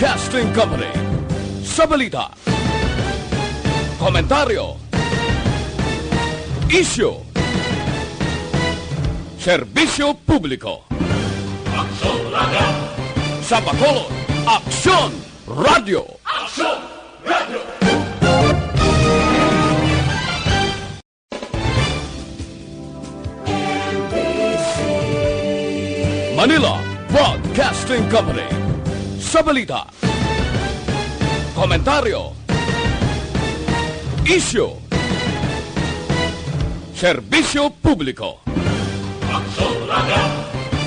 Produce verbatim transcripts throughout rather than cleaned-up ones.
Broadcasting Company. Sa balita, komentaryo, isyu, serbisyo publiko. Aksyon Radio! Sa Bacolod, Aksyon Radio! Aksyon Radio! Manila Broadcasting Company. Sa balita, komentaryo, isyu, serbisyo publiko. Aksyon Radio!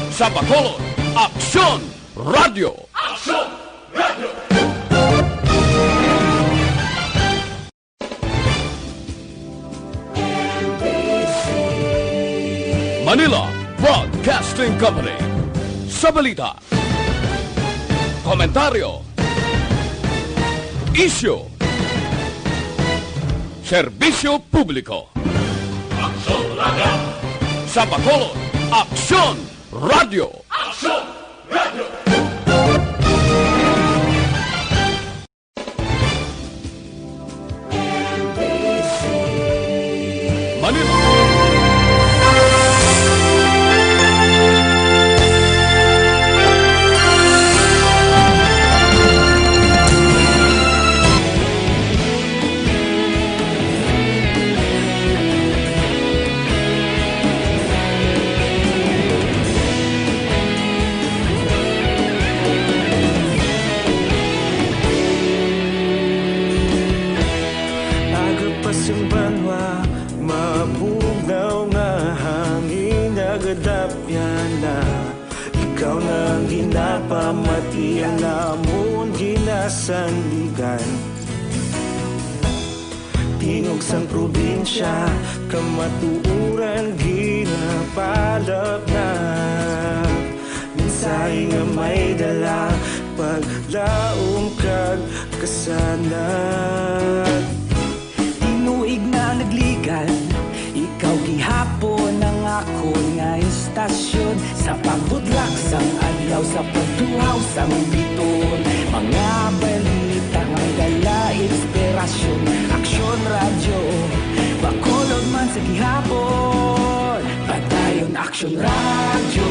Sa Bacolod, Aksyon Radio! Aksyon Radio! Manila Broadcasting Company. Sa balita, komentaryo, isyu, serbisyo publiko. Aksyon Radio! Sa Bacolod, Aksyon Radio! Aksyon Radio! Manila. Aga pa sing banwa, mabugnaw nga hangin nagadapyan na. Ikaw na ang ginapamati namon ginasandigan. Tingog sang probinsya, kamatuoran ginapalapnap. Mensahe nga may dala, paglaom kag kasanag. Tinuig na nagligad, ikaw gihapon ang akon nga istasyon. Sa pagbudlak sang adlaw, sa pagtuhaw sang bituon, mga balita nga may dala inspirasyon. Aksyon Radyo, Bacolod man sa gihapon. Padayon Aksyon Radyo,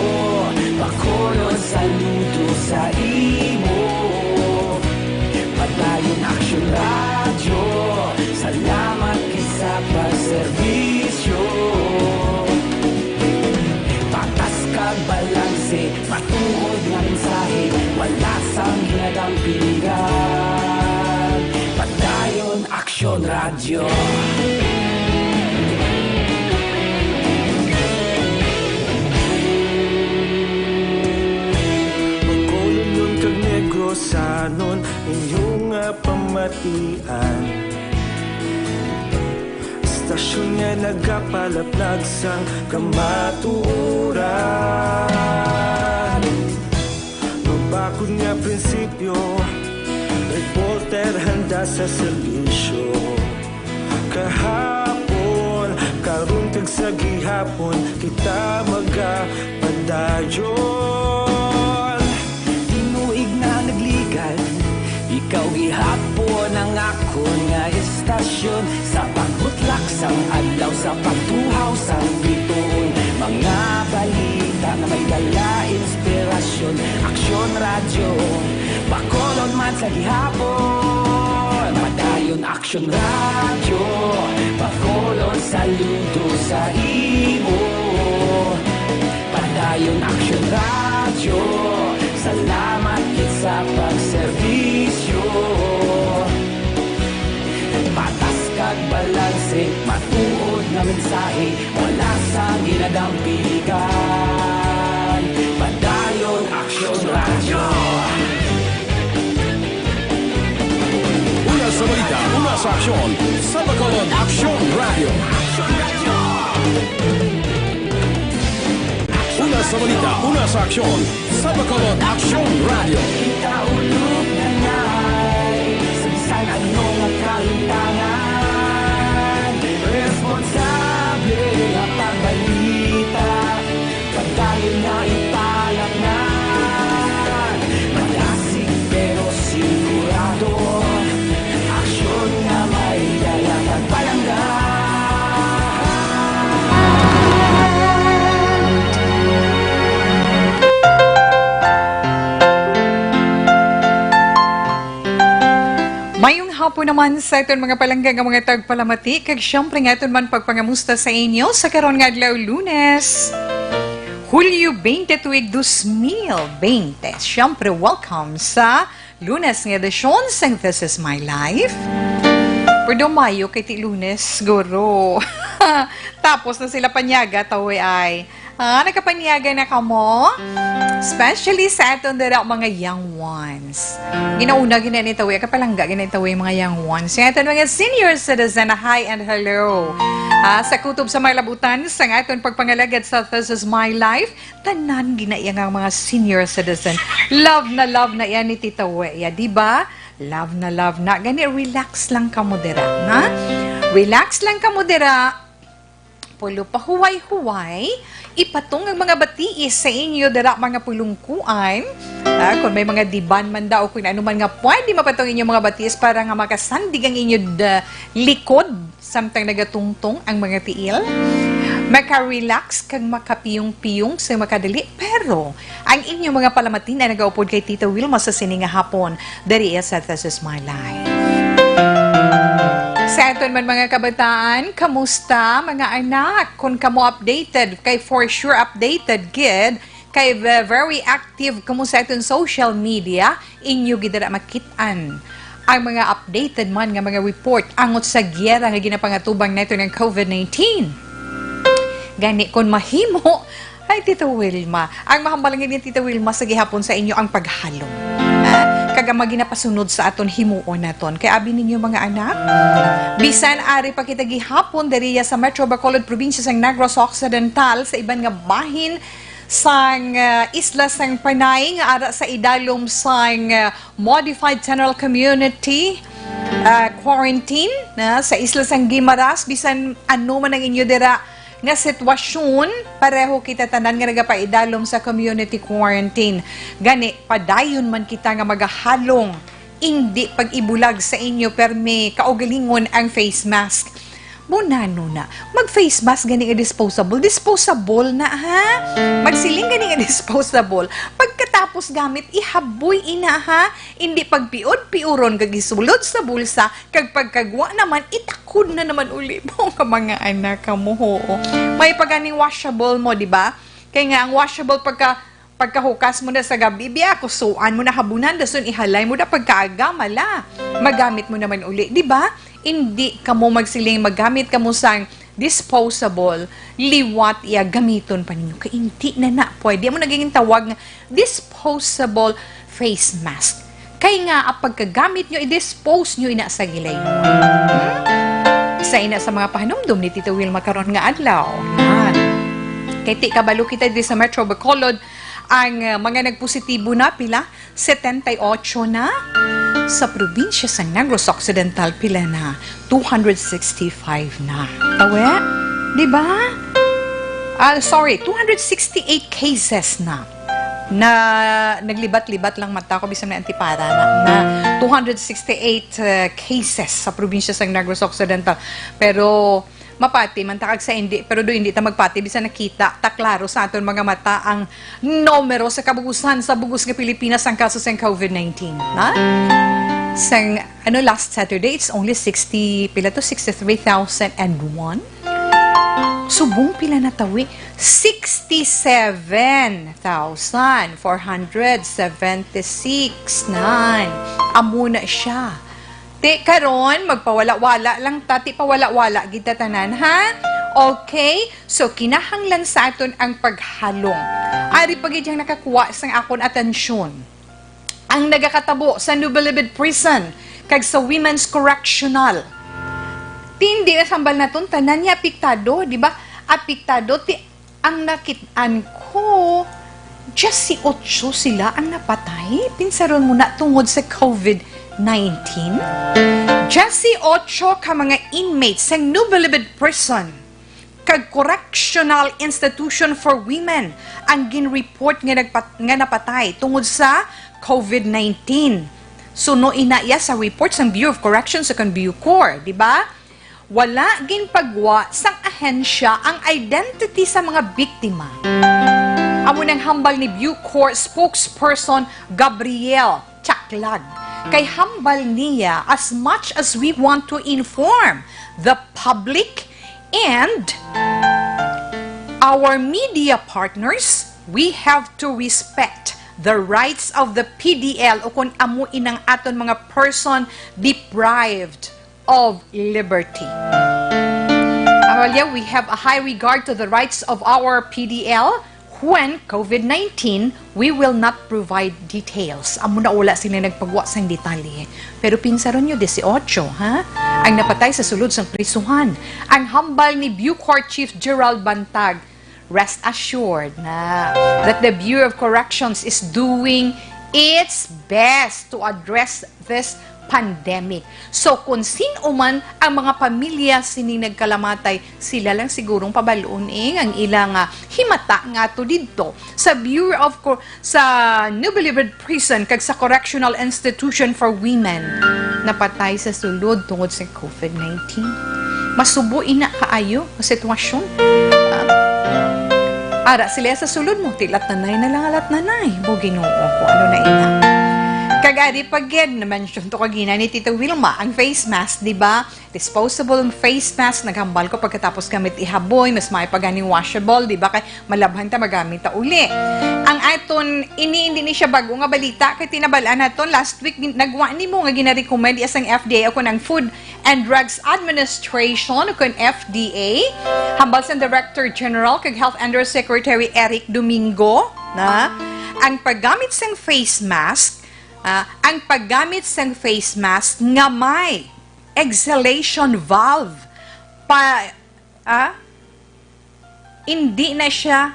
Bacolod, saludo sa imo. Padayon Aksyon Radyo, salamat gid sa pagserbisyo. Patas kag balanse, matuod nga mensahe, wala sang ginadampingan. Padayon Aksyon Radyo. Bacolodnon kag Negrosanon, inyo nga pamatian. Istasyon nga nagapalaplag sang kamatuoran. Mabakod nga prinsipyo, reporter handa sa serbisyo. Kahapon, karon kag sa gihapon, kita magapadayon. Tinuig na nagligad, ikaw gihapon ang akon nga istasyon. Sa pagbutlak sang adlaw, sa pagtuhaw sang bituon, mga balita nga may dala inspirasyon. Aksyon Radyo, Bacolod man sa gihapon. Padayon Aksyon Radyo, Bacolod, saludo sa imo. Padayon Aksyon Radyo, salamat gid sa pagserbisyo. Patas kag balanse, matuod nga mensahe, wala sang ginadampingan. Padayon Aksyon Radyo. Una sa balita, una sa aksyon, sa Bacolod Aksyon Radyo. Una sa balita, una sa aksyon, sa Bacolod Aksyon Radyo. Kita ulog na ngay, sa bisan ano nga kahintangan, responsable nga pagbalita, padayon nga ipalapngan. Madasig pero Mayong hapon naman sa aton mga palangga nga mga tagpalamati, kag siyempre nga aton man pagpangamusta sa inyo sa karon nga adlaw, Lunes, Hulyo twenty tuig dos mil bente. Siyempre, welcome sa Lunes nga edisyon sang This Is My Life. Pero mayo kay ti Lunes, guro. Tapos na sila panyaga, tawi ay. Ah, nakapanyaga na kamo? Especially sa aton dira mga young ones. Ginauna gina ni tawi, kapalangga gina ni tawi mga young ones. Sa aton mga senior citizen, hi and hello. Ah, sa kutob sa malabutan, sa aton pagpangalagad sa This Is My Life, tanan gina iya nga mga senior citizen. Love na love na iya ni Tita Wea, di ba? Love na love na. Gani, relax lang kamo dira, ha? Relax lang kamo dira. Pulo pa huway-huway, ipatong ang mga batiis sa inyo dira, mga pulungkuan. Ah, kung may mga diban man daw, kung ano man nga pwede mapatong inyo mga batiis para nga makasandig ang inyo da-, likod, samtang nagatungtong ang mga tiil. Maka-relax kag makapiyong-piyong sa makadali, pero ang inyo mga palamati na nagaupod kay Tita Wilma sa sini nga hapon, diri sa This Is My Life. Sa aton man mga kabataan, kamusta mga anak? Kung kamo updated, kay for sure updated gid, kay ve-, very active kamo sa aton social media, inyo gid dira makit-an ang mga updated man nga mga report angot sa giyera nga ginapangatubang nato ng covid nineteen. Gani, kung mahimo, ay, Tita Wilma, ang mahambal nga ni Tita Wilma sa gihapon sa inyo ang paghalong. Ha? Kag ang mga ginapasunod sa aton himuon naton. Kay abi ninyo, mga anak, bisan ari pa kita gihapon diriya sa Metro Bacolod, probinsya sang Negros Occidental, sa iban nga bahin sang, ah, isla sang Panay nga ara sa idalom sang, ah, Modified General Community, ah, Quarantine, na sa isla sang Guimaras, bisan ano man ang inyo dira nga sitwasyon, pareho kita tanan nga nagapaidalom sa community quarantine. Gani, padayon man kita nga magahalong, indi pag-ibulag sa inyo, permi kaugalingon ang face mask. Bunano na, mag-face mask gani nga disposable. Disposable na, ha? Magsiling gani nga disposable. Pagkatapos gamit, ihaboy ina, ha? Indi pagpiod-piuron kag isulod sa bulsa, kag pagkagwa naman, itakod na naman uli. Buong ka mga anak ka mo, ho. May pa ganing washable mo, di ba? Kay nga, ang washable pagka Pagkahukas mo na sa gabi, biya, kusuan mo na habunan, dason ihalay mo na pagkaaga, mala. Magamit mo naman uli, di ba? Indi kamo magsiling, magamit kamo sang disposable, liwat iya, gamiton pa ninyo. Kay indi na na pwede. Amo naging tawag nga disposable face mask. Kay nga, ang pagkagamit nyo, i-dispose nyo ina sa gilay mo. Hmm? Sa ina sa mga pahanumdom ni Tito Wilma karon nga adlaw. Yan. Kay ti kabalo kita di sa Metro Bacolod, ang, uh, mga nagpositibo na, pila? Setenta y ocho na. Sa probinsya sa Negros Occidental, pila na? Two hundred sixty-five na. Tawe? Di ba? Ah, sorry, two hundred sixty-eight cases na. Na naglibat-libat lang mata ko, bisan may antipara na, na two hundred sixty-eight, uh, cases sa probinsya sa Negros Occidental. Pero mapati man ta kag sa indi, pero do indi ta magpati, bisan nakita ta klaro sa aton mga mata ang numero sa kabugusan sa bugos nga Pilipinas ang kaso sang covid nineteen, na? Sang, ano, last Saturday, it's only sixty, pila to? Sixty-three thousand and one? Subong pila na tawi? Sixty-seven thousand four hundred seventy-six, nan. Amo na siya. Ti karon, magpawala-wala lang ta, ti pawala-wala gid ta tanan, ha? Okay? So, kinahanglan sa aton ang paghalong. Ari pa gid yang nakakuha sang akon atensyon. Ang nagakatabo sa Nubilibid Prison kag sa Women's Correctional. Ti indi na sambal naton tanan niya apektado, di ba? Apektado ti ang nakit-an ko, diyesyocho sila ang napatay, pinsaron mo na, tungod sa covid nineteen. Diyesyocho ka mga inmates sang Nubilibid Prison kag Correctional Institution for Women ang gin-report nga nagpat-, nga napatay tungod sa covid nineteen. Suno ina iya sa report sang Bureau of Corrections sa kan BuCor, di ba? Wala ginpagwa sang ahensya ang identity sa mga biktima. Amo nang hambal ni BuCor spokesperson Gabriel Chaklag. Kay hambal niya, as much as we want to inform the public and our media partners, we have to respect the rights of the P D L, o kung amo inang aton mga person deprived of liberty. Amalia, we have a high regard to the rights of our P D L. When COVID nineteen, we will not provide details. Amo na, wala sila nagpagwa sang detalye. Pero pinsaron nyo, dieciocho, ha? Ang napatay sa sulod sang prisuhan. Ang hambal ni Bucor Chief Gerald Bantag, rest assured na that the Bureau of Corrections is doing its best to address this pandemic. So, kung sino man ang mga pamilya sining nagkalamatay, sila lang sigurong pabalon, eh, ang ilang, ah, himata nga ato didto sa Bureau of Cor-, sa New Bilibid Prison kag sa Correctional Institution for Women napatay sa sulod tungod sa COVID nineteen. Masubo ina kaayo nga sitwasyon. Ah, ara sila sa sulod mo, ti latnanay na lang, latnanay. Bo, Ginoo ko, ano na ina. Kag ari pa gid, na-mention to kagina ni Tita Wilma, ang face mask, di ba? Disposable face mask, naghambal ko, pagkatapos gamit ihaboy, mas maayo pa gani washable, di ba? Kay malabhan ta, magamit ta uli. Ang aton, ini, hindi ni siya bago nga balita, kay tinabal-an naton last week, gin-, nagwa nimo nga ginarecommend iya sang F D A o kun ang Food and Drugs Administration o kun F D A, hambal sang Director General kag Health Undersecretary Eric Domingo, na ang paggamit sang face mask, ah, ang paggamit sang face mask nga may exhalation valve pa, ah, hindi na siya,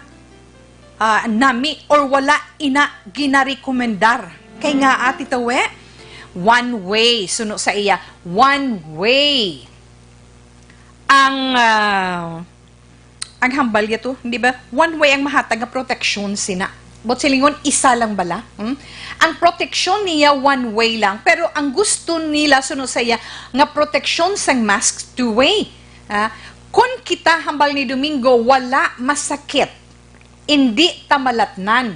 ah, nami or wala ina ginarekomendar. Kay nga, ati tawe, one way, suno sa iya, one way ang, ah, ang hambal niya to, di ba? One way ang mahatag nga proteksyon sina. But silingon, isa lang bala. Hmm? Ang proteksyon niya, one way lang. Pero ang gusto nila, suno sa iya, nga proteksyon sang mask, two way. Ah, kun kita, hambal ni Domingo, wala masakit, indi ta malatnan.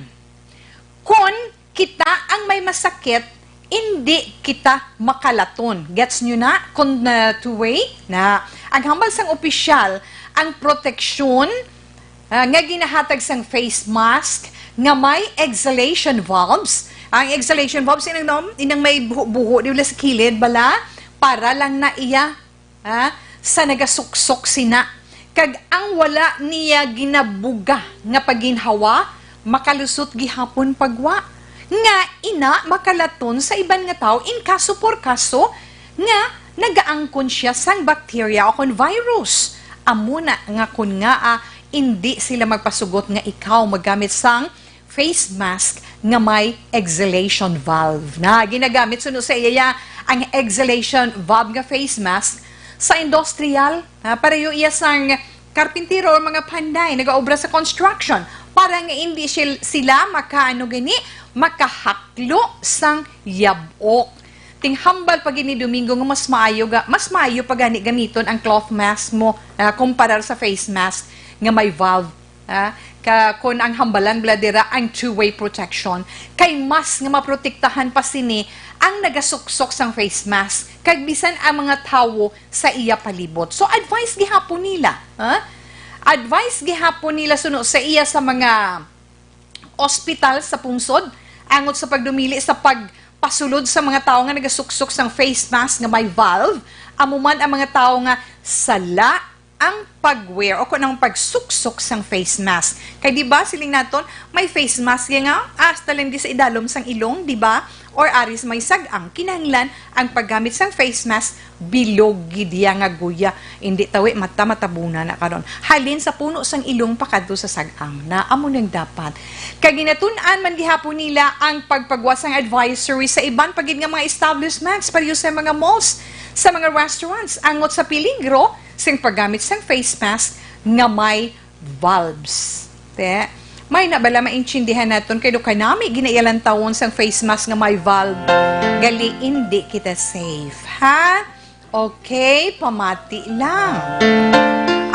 Kun kita ang may masakit, indi kita makalaton. Gets nyo na? Kun, uh, two-way na. Ang hambal sang opisyal, ang proteksyon, uh, nga ginahatag sang face mask nga may exhalation valves. Ang exhalation valves, inang, nom, inang may buho-buho di wala sa kilid, bala, para lang na iya, ha, sa nagasuksok sina. Kag ang wala niya ginabuga nga paginhawa, makalusot gihapon pagwa. Nga ina, makalaton sa iban nga tawo in kaso por kaso nga nagaangkon siya sang bakterya o kon virus. Amo na nga kon ngaa, indi sila magpasugot nga ikaw magamit sang face mask nga may exhalation valve. Na ginagamit suno sa iya ang exhalation valve nga face mask sa industrial, ha, pareho iya sang karpintero o mga panday nagaobra sa construction para nga hindi sil-, sila makaano gani, makahaklo sang yab-ok. Tinghambal pa gid ni Domingo nga mas maayo ga-, mas maayo pa gani gamiton ang cloth mask mo, ah, kumparar sa face mask nga may valve. Ah, ka, kun ang hambalan bala dira ang two-way protection, kay mas nga maprotektahan pa sini ang nagasuksok sang face mask, kag bisan ang mga tawo sa iya palibot. So, advice gihapon nila, ha? Advice gihapon nila suno sa iya sa mga ospital sa pungsod, angot sa pagdumili sa pagpasulod sa mga tawo nga nagasuksok sang face mask nga may valve, amo man ang mga tawo nga sala ang pag-wear o kung ang pagsuksok sang face mask. Kay di ba, siling naton, may face mask ya nga, ah, hasta lang di sa idalom sang ilong, di ba? Or ari sa may sag-ang, kinahanglan ang paggamit sang face mask, bilog gid ya nga guya. Hindi tawi, mata, matabuna na karon. Halin sa puno sang ilong pakadto sa sag-ang na, amo nang dapat. Kay ginatun-an man gihapon nila ang pagpagwa sang advisory sa iban pa gid nga mga establishments, pareho sa mga malls, sa mga restaurants, angot sa peligro sing paggamit sang face mask nga may valves. Te, may na bala maintindihan naton kay do kanami ginaiyalan tawon sang face mask nga may valve. Gali, indi kita safe, ha? Okay, pamati lang.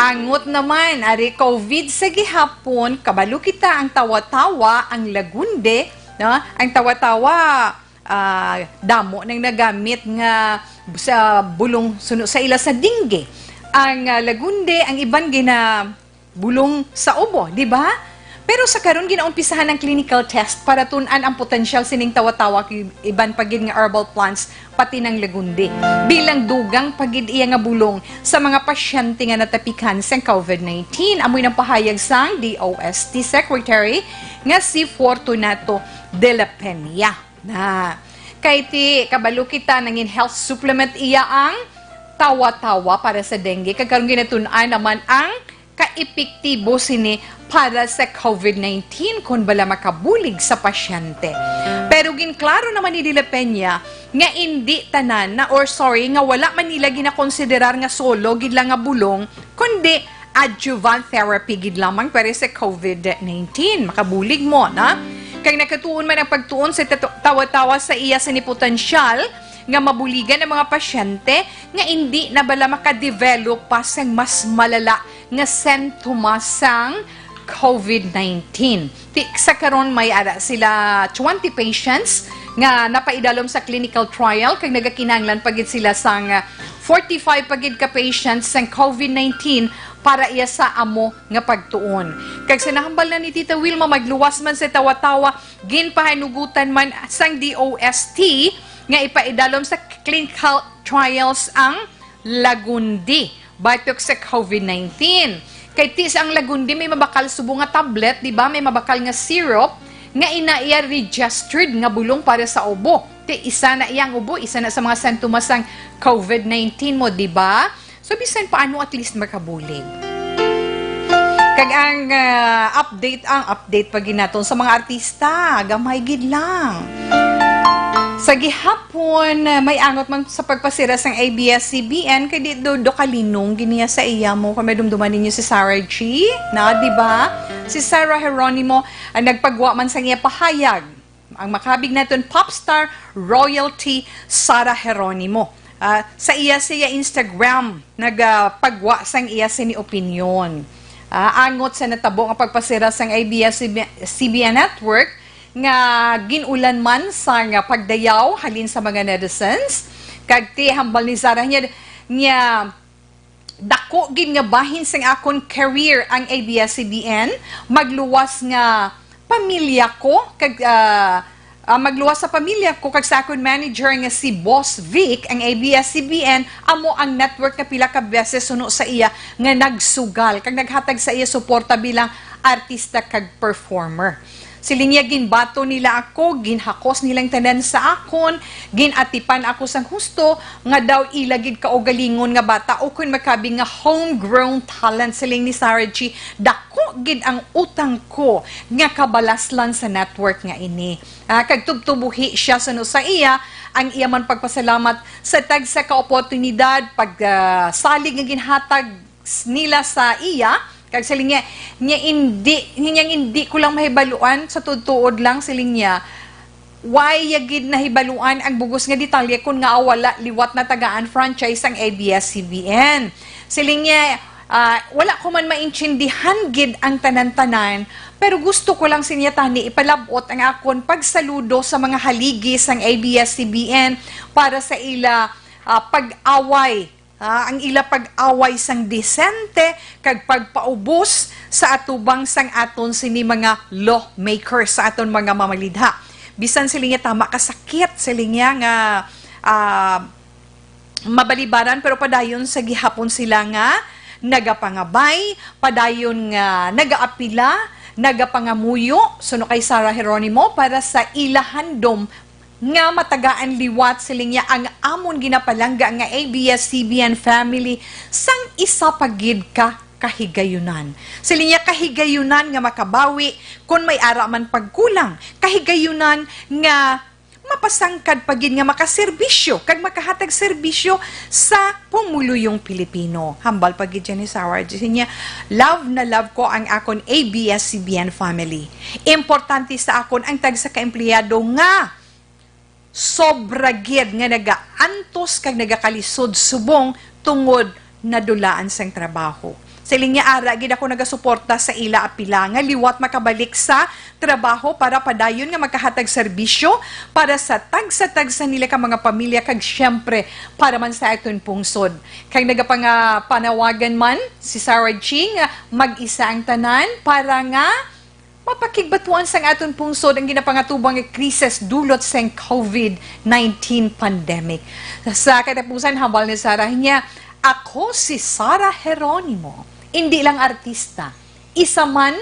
Angot naman, ari covid sa gihapon, kabalo kita ang tawa-tawa, ang lagunde, no? Ang tawa-tawa, ah, damo nang nagamit nga sa bulong suno sa ila sa dengue. Ang, ah, Lagunde, ang iban gina bulong sa ubo, di ba? Pero sa karon ginaumpisahan ang clinical test para tun-an ang potensyal sining tawa-tawa kag iban pa gid nga herbal plants, pati nang Lagunde, bilang dugang pa gid iya nga bulong sa mga pasyente nga natapikan sang COVID nineteen. Amoy nang pahayag sang D O S T Secretary nga si Fortunato de la Peña. Na, kay ti kabalo kita, nangin health supplement iya ang tawa-tawa para sa dengue, kag karon ginatun-an naman ang kaepektibo sini para sa COVID nineteen kon bala makabulig sa pasyente. Pero ginklaro naman ni De La Peña nga indi tanan na, or sorry, nga wala man nila ginakonsiderar nga solo gid lang nga bulong, kundi adjuvant therapy gid lamang para sa COVID nineteen. Makabulig mo, na? Kay nakatuon man ang pagtuon sa tatu-, tawa-tawa sa iya sini potensyal nga mabuligan ang mga pasyente nga indi na bala makadevelop pa sang mas malala nga sintomas sang COVID nineteen. Ti-, sa karon may ara sila twenty patients nga napaidalom sa clinical trial, kag nagakinahanglan pa gid sila sang, ah, forty-five pa gid ka patients sang COVID nineteen para iya sa amo nga pagtuon. Kag sa nahambal na ni Tita Wilma, magluwas man sa tawa-tawa, ginpahanugutan man sang D O S T nga ipaidalom sa clinical trials ang Lagundi batok sa COVID nineteen. Kay ti sa ang Lagundi may mabakal subong nga tablet, di ba? May mabakal nga syrup nga ina iya registered nga bulong para sa ubo. Ti isa na iyang ubo, isa na sa mga sintomas sang COVID nineteen mo, di ba? So, bisan paano, at least makabulig. Kag ang, ah, update, ang update pa gid naton sa mga artista, gamay gid lang. Sa gihapon, ah, may angot man sa pagpasira sang A B S C B N, kay di do, do kalinong gid niya sa iya mo. Kung madumduman ninyo si Sarah G, na, di ba? Si Sarah Geronimo, ah, nagpagwa man sa iya pahayag. Ang makabig naton, pop star royalty Sarah Geronimo. Ah, sa iya, sa iya Instagram, nagapagwa sang iya sini opinyon. Ah, angot sa natabo nga pagpasira sang A B S C B N network nga gin-ulan man sang pagdayaw halin sa mga netizens. Kag ti hambal ni Sarah niya, niya, "Dako gid nga bahin sang akon career ang A B S C B N, magluwas nga pamilya ko, kag, ah, ah, magluwas sa pamilya ko kag sa akon manager nga si Boss Vic, ang A B S C B N amo ang network nga pila ka beses suno sa iya nga nagsugal kag naghatag sa iya suporta bilang artista kag performer." Siling niya, "Ginbato nila ako, ginhakos nilang tanan sa akon, gin-atipan ako sang husto, nga daw ila gid kaugalingon nga bata, o kon makabi nga homegrown talent." Siling ni Sarah G, "Dako gid ang utang ko nga kabalaslan sa network nga ini." Ah, kag tubtubuhi siya suno sa iya ang iya man pagpasalamat sa tagsa ka oportunidad, pag, ah, salig nga ginhatag s-, nila sa iya, kag siling niya, niya indi, niya indi ko lang mahibaluan, sa tuod-tuod lang, siling niya, why ya gid nahibaluan ang bugos nga detalye kon nga wala liwat natagaan franchise ang A B S C B N. Siling niya, ah, "Wala ko man maintindihan gid ang tanan-tanan, pero gusto ko lang sinya tani ipalab-ot ang akon pagsaludo sa mga haligi sang A B S C B N para sa ila, ah, pag-away." Ah, ang ila pag-away sang disente kag pagpaubos sa atubang sang aton sini mga lawmakers, sa aton mga mamalidha. Bisan sila nga tama ka sakit, sila nga nga, ah, mabalibaran, pero padayon sa gihapon sila nga nagapangabay, padayon nga nagaapila, nagapangamuyo, suno kay Sarah Geronimo, para sa ila handom nga matagaan liwat, siling niya, ang amon ginapalangga nga A B S C B N family sang isa pa gid ka kahigayunan. Siling niya, kahigayunan nga makabawi kon may ara man pagkulang, kahigayunan nga mapasangkad pa gid nga makaserbisyo kag makahatag serbisyo sa pumuluyong Pilipino. Hambal pa gid siya ni Sarah G. Siling niya, "Love na love ko ang akon A B S C B N family. Importante sa akon ang tagsa ka empleyado nga sobra gid nga nagaantos kag nagakalisod subong tungod nadulaan sang trabaho. Siling niya, ara gid ako nagasuporta sa ila apila nga liwat makabalik sa trabaho para padayon nga makahatag serbisyo para sa tagsa-tagsa nila ka mga pamilya kag siyempre para man sa aton pungsod. Kag nagapangapanawagan man si Sarah Ching, mag-isa ang tanan para nga mapakigbatuan sang aton pungsod ang ginapangatubang nga krisis dulot sang covid nineteen pandemic. Sa katapusan, hambal ni Sarah niya, "Ako si Sarah Geronimo, indi lang artista, isa man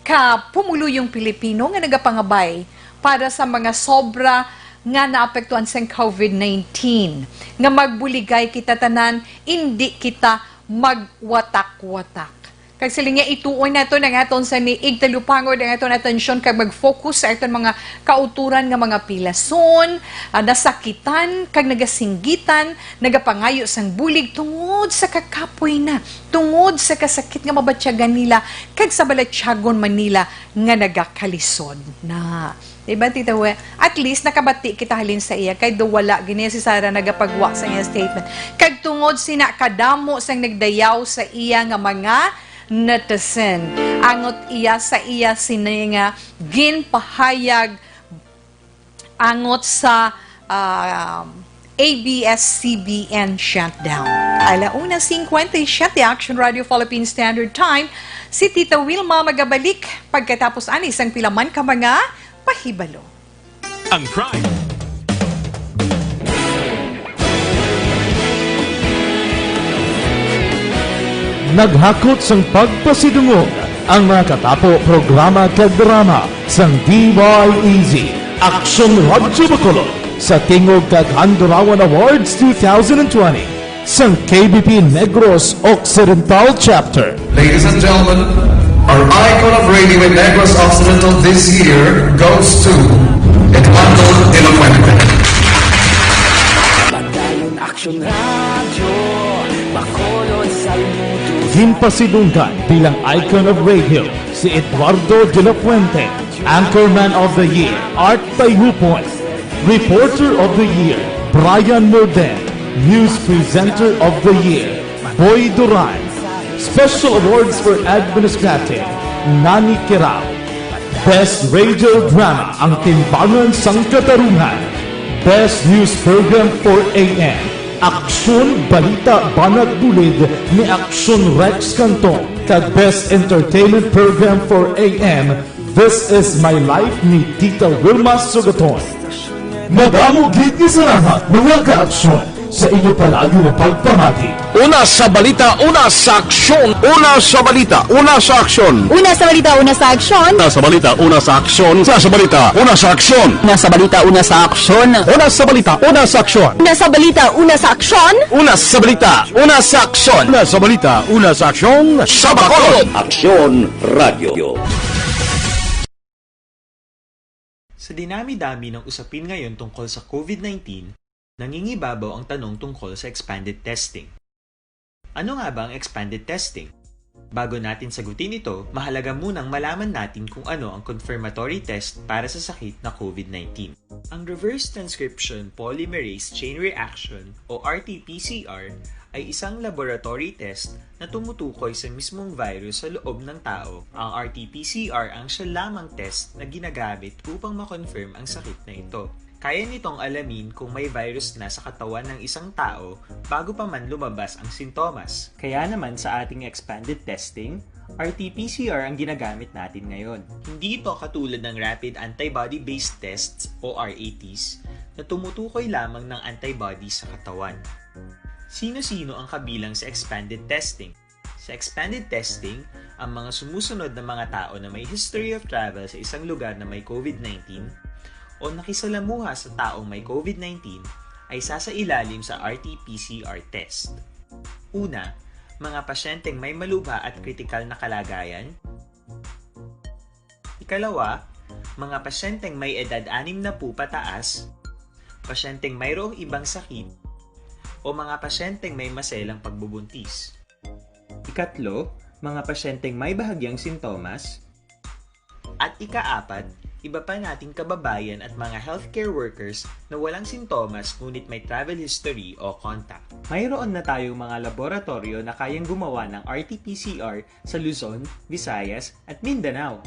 ka pumuluyong Pilipino nga nagapangabay para sa mga sobra nga naapektuhan sang covid nineteen, nga magbuligay kita tanan, indi kita magwatak-watak." Kag siling niya, ituon naton ang aton sini, igtalupangod ang aton atensyon kag mag-focus sa aton mga kauturan nga mga pilason, ah, nasakitan kag nagasinggitan, nagapangayo sang bulig tungod sa kakapoy na, tungod sa kasakit nga mabatyagan nila, kag sa balatyagon man nila nga nagakalisod na. Diba, Tita We? At least, nakabati kita halin sa iya. Kay do wala gini si Sarah nagapagwa sa iya statement. Kag tungod sina kadamo sang nagdayaw sa iya nga mga netizen. Angot iya sa iya sini nga ginpahayag angot sa, ah, A B S C B N shutdown. Ala una cincuenta y siete, Action Radio Philippine Standard Time. Si Tita Wilma magabalik pagkatapos ani sang pila man ka mga pahibalo. Ang Prime. Naghakot sang pagpasidungog ang mga katapo, programa kag drama sang D Y E Z, Aksyon Radyo Bacolod, sa Tingog kag Handurawan Awards two thousand twenty sang K B P Negros Occidental Chapter. Ladies and gentlemen, our icon of radio in Negros Occidental this year goes to Eduardo de la Fuente. Padayon Aksyon Radyo, Bacolod, Salmuto. Ginpasidunggan bilang icon of radio si Eduardo de la Fuente, Anchorman of the Year, Art Tayhupon, Reporter of the Year, Brian Morden, News Presenter of the Year, Boy Duran, Special Awards for Administrative, Nani Kirao, Best Radio Drama, Ang Timbangan sang Katarungan, Best News Program for A M, Aksyon Balita Banat Bulid ni Aksyon Rex Cantong, kag Best Entertainment Program for A M, This Is My Life ni Tita Wilma Sugaton. Madamo gid nga salamat, mga kaaksyon, sa inyo palagi nga pagpamati. Una sa balita, una sa aksyon. Una sa balita, una sa aksyon. Una sa balita, una sa aksyon. Una sa balita, una sa aksyon. Una sa balita, una sa aksyon. Una sa balita, una sa aksyon. Una sa balita, una sa aksyon. Una sa balita, una sa aksyon. Una sa balita, una sa aksyon. Una sa balita, una sa aksyon. Sa Bacolod. Aksyon Radio. Sa dinami-dami ng usapin ngayon tungkol sa covid nineteen, nangingibabaw ang tanong tungkol sa expanded testing. Ano nga ba ang expanded testing? Bago natin sagutin ito, mahalaga munang malaman natin kung ano ang confirmatory test para sa sakit na covid nineteen. Ang reverse transcription polymerase chain reaction o R T P C R ay isang laboratory test na tumutukoy sa mismong virus sa loob ng tao. Ang R T P C R ang siya lamang test na ginagamit upang ma-confirm ang sakit na ito. Kaya nitong alamin kung may virus na sa katawan ng isang tao bago pa man lumabas ang sintomas. Kaya naman sa ating expanded testing, R T P C R ang ginagamit natin ngayon. Hindi ito katulad ng rapid antibody-based tests o R A Ts na tumutukoy lamang ng antibody sa katawan. Sino-sino ang kabilang sa expanded testing? Sa expanded testing, ang mga sumusunod na mga tao na may history of travel sa isang lugar na may covid nineteen o nakisalamuha sa taong may covid nineteen ay sasailalim sa R T P C R test. Una, mga pasyenteng may malubha at kritikal na kalagayan. Ikalawa, mga pasyenteng may edad anim na pupataas, pasyenteng mayroong ibang sakit, o mga pasyenteng may maselang pagbubuntis. Ikatlo, mga pasyenteng may bahagyang sintomas. At ikaapat, Iba pa nating kababayan at mga healthcare workers na walang sintomas ngunit may travel history o contact. Mayroon na tayong mga laboratoryo na kayang gumawa ng R T P C R sa Luzon, Visayas, at Mindanao.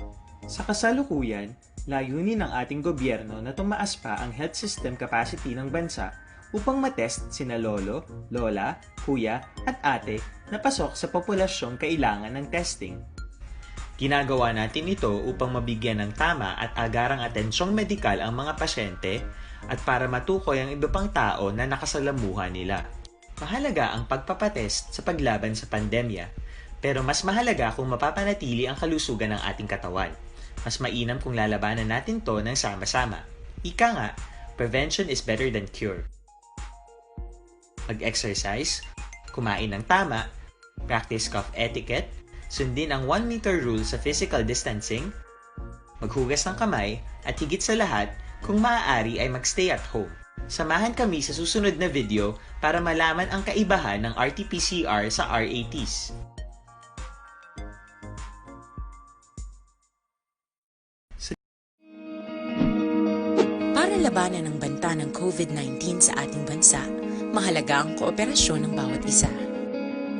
Sa kasalukuyan, layunin ng ating gobyerno na tumaas pa ang health system capacity ng bansa upang matest sina lolo, lola, kuya, at ate na pasok sa populasyong kailangan ng testing. Ginagawa natin ito upang mabigyan ng tama at agarang atensyong medikal ang mga pasyente at para matukoy ang iba pang tao na nakasalamuha nila. Mahalaga ang pagpapatest sa paglaban sa pandemya, pero mas mahalaga kung mapapanatili ang kalusugan ng ating katawan. Mas mainam kung lalabanan natin 'to ng sama-sama. Ika nga, "Prevention is better than cure." Mag-exercise, kumain ng tama, practice cough etiquette, sundin ang one meter rule sa physical distancing, maghugas ng kamay, at higit sa lahat, kung maaari ay mag-stay at home. Samahan kami sa susunod na video para malaman ang kaibahan ng R T P C R sa R A Ts. Para labanan ang banta ng COVID nineteen sa ating bansa, mahalaga ang kooperasyon ng bawat isa.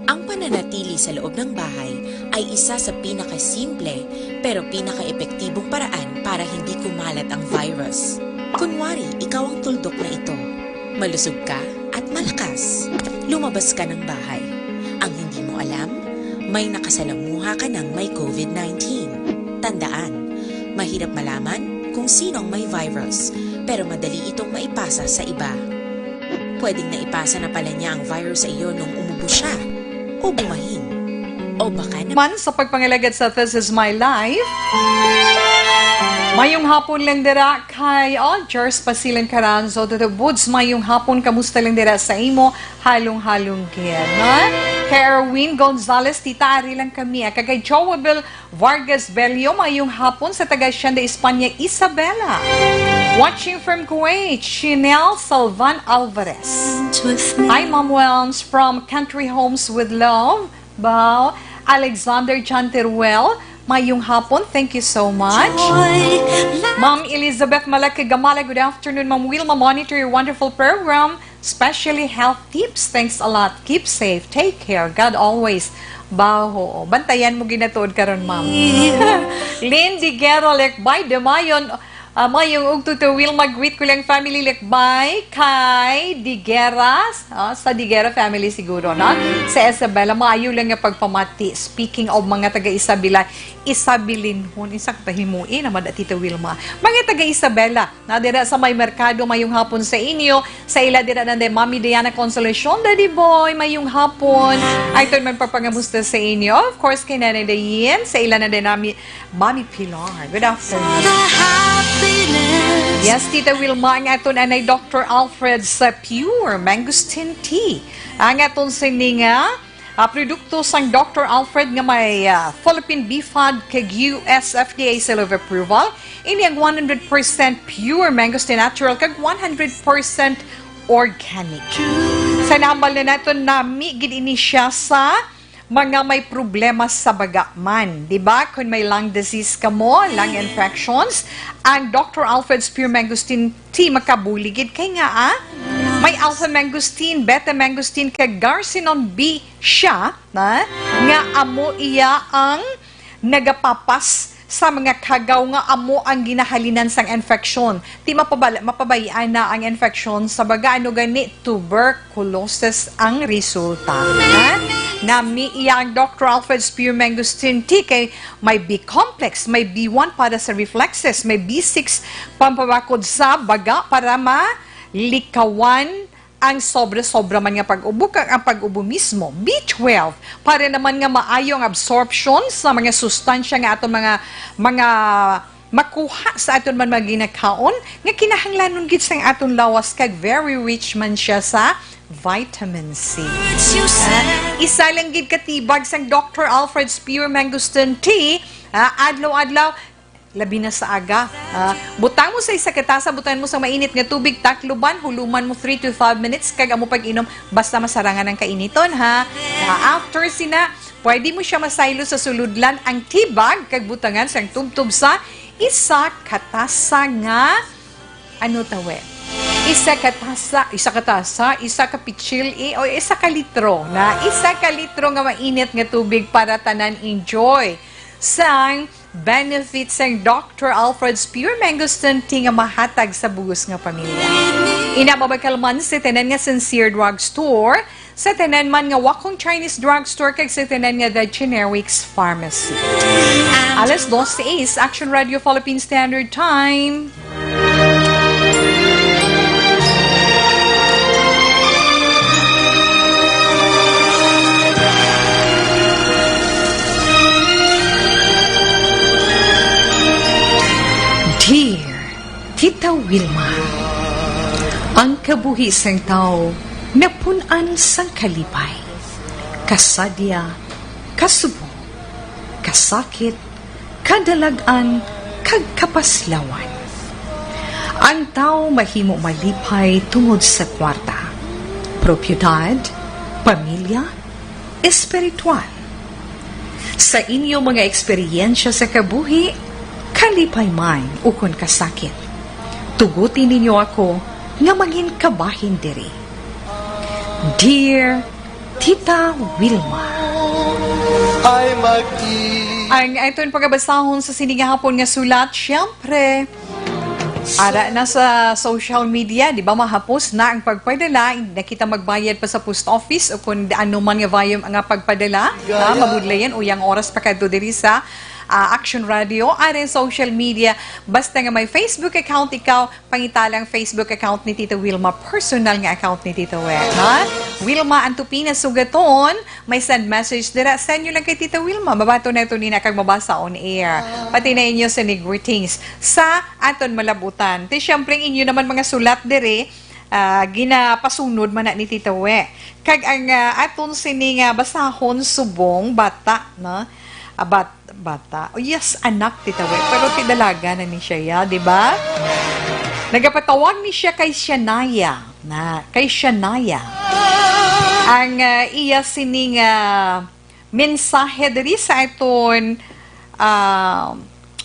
Ang pananatili sa loob ng bahay ay isa sa pinakasimple pero pinakaepektibong paraan para hindi kumalat ang virus. Kunwari, ikaw ang tuldok na ito. Malusog ka at malakas. Lumabas ka ng bahay. Ang hindi mo alam, may nakasalamuha ka ng may COVID nineteen. Tandaan, mahirap malaman kung sino ang may virus, pero madali itong maipasa sa iba. Pwedeng naipasa na pala niya ang virus sa iyo nung umubo siya, o bumahin, o baka naman sa pagpangalagad sa This Is My Life. Mayong hapon lang dira kay, oh, Jers Pasilan Caranzo. Tito Buds, mayong hapon. Kamusta lang dira sa imo? Halong-halong gid, no? Kay Erwin Gonzalez, tita, ari lang kami, ah. Kag kay Joabel Vargas Bello, mayong hapon. Sa taga Hacienda España, Isabela. Watching from Kuwait, Chinel Salvan Alvarez. Hi, Ma'am Welms from Country Homes with Love. Bao, Alexander John Teruel, mayong hapon. Thank you so much. Ma'am Elizabeth Malaki Gamala, good afternoon. Ma'am Wilma, monitor your wonderful program, especially health tips. Thanks a lot. Keep safe. Take care. God always. Bao, bantayan mo ginatuod karon, ma'am. Lynn Digero, Lekbay, Demayon, Ah, mayong ugto to Wilma, greet ko lang family Likbay kay Digueras. Ah, sa Diguera family siguro, no? Sa Isabela, maayo lang nga pagpamati. Speaking of mga taga Isabela, Isabilinhon, isa ka pahimuin naman, Tita Wilma. Mga taga Isabela, na dira sa may merkado, mayong hapon sa inyo. Sa ila dira nanday Mami Diana Consolacion, Daddy Boy, mayong hapon. Ay, ito man pagpangamusta sa inyo. Of course, kay Nanay Dayin, sa ila nanday nami, Mami Pilar, good afternoon. Yes, Tita Wilma, ang aton anay Doctor Alfred sa Pure Mangosteen Tea. Ang aton sini nga, ah, produkto sang Doctor Alfred nga may, ah, Philippine B fad kag U S F D A seal of approval. Ini ang one hundred percent pure mangosteen natural kag one hundred percent organic. Sa nahambal na naton, nami gid ini siya sa mga may problema sa baga man, di ba? Kung may lung disease ka mo, lung infections, ang Doctor Alfred's Pure Mangosteen Tea makabulig gid kay nga, ah, may alpha mangosteen, beta mangosteen, kag garcinon B siya, na, nga amo iya ang nagapapas sa mga kagaw nga amo ang ginahalinan sang infeksyon. Ti mapabal-, mapabayaan na ang infeksyon sa baga, ano gani, tuberculosis ang resulta. Ha? Nami iya ang Doctor Alfred's Pure Mangosteen Tea kay may B complex, may B one para sa reflexes, may B six pampabakod sa baga para malikawan ang sobra-sobra man nga pag-ubo, kag ang pag-ubo mismo, B twelve, para naman nga maayo ang absorption sa mga sustansya nga aton mga, mga makuha sa aton man mga ginakaon, nga kinahanglanon gid sang aton lawas, kag very rich man siya sa vitamin C. Ah, isa lang gid ka tibag sang Doctor Alfred's Pure Mangosteen Tea, ah, adlaw-adlaw, labi na sa aga. Ah, butang mo sa isa ka tasa, butangan mo sa mainit nga tubig, takluban, huluman mo three to five minutes, kag amo pag-inom, basta masarangan ang kainiton, ha. Ah, after sina, pwede mo siya masaylo sa sulodlan ang tibag, kag butangan sang tubtob sa Isa ka tasa nga, ano, tawe? Isa ka tasa, isa ka tasa, isa ka pitsil, eh, o isa ka litro na, isa ka litro nga mainit nga tubig para tanan. Enjoy sang benefits sang Doctor Alfred's Pure Mangosteen Tea nga mahatag sa bug-os nga pamilya. Ina, mabakal man sa tanan nga Sincere Drugstore, sa tanan man nga Wakong Chinese Drugstore, kag sa tanan nga The Generics Pharmacy. Alas dos seis, Action Radio Philippine Standard Time. Dear Tita Wilma, ang kabuhi sang tawo napun-an sang kalipay, kasadya, kasubong, kasakit, kadalag-an, kag kapaslawan. Ang tawo mahimo malipay tungod sa kwarta, propiedad, pamilya, espiritual. Sa inyo mga eksperyensya sa kabuhi, kalipay man ukon kasakit, tuguti ninyo ako nga mangin kabahin diri. Dear Tita Wilma. Ay, magdi- Ang aton pagabasahon sa sini nga hapon nga sulat, siyempre, ara na sa social media, di ba, mahapos na ang pagpadala, na kita magbayad pa sa post office o kung ano man nga volume nga pagpadala, ha, mabudlayan, uyang oras pa kadto diri sa, ah, Action Radio, ara sa social media, basta nga may Facebook account ikaw, pangitalang Facebook account ni Tita Wilma, personal nga account ni Tita We, ha? Wilma Antupina Sugaton, may send message dira. Send nyo lang kay Tita Wilma. Mabato na ito nina kag mabasa on air. Pati na inyo sini greetings sa aton malabutan. Ti, siyempre, ang inyo naman mga sulat diri, ah, ginapasunod man na ni Tita We. Kag ang, ah, aton sini nga basahon subong, bata, no? Ah, bat-, bata. Oh, yes, anak, Tita We. Pero ti dalaga na ni siya, ya, di ba? Nagapatawag ni siya kay Shania. Na, kay Shania. Ang, ah, iya sining, ah, mensahe diri sa aton, ah,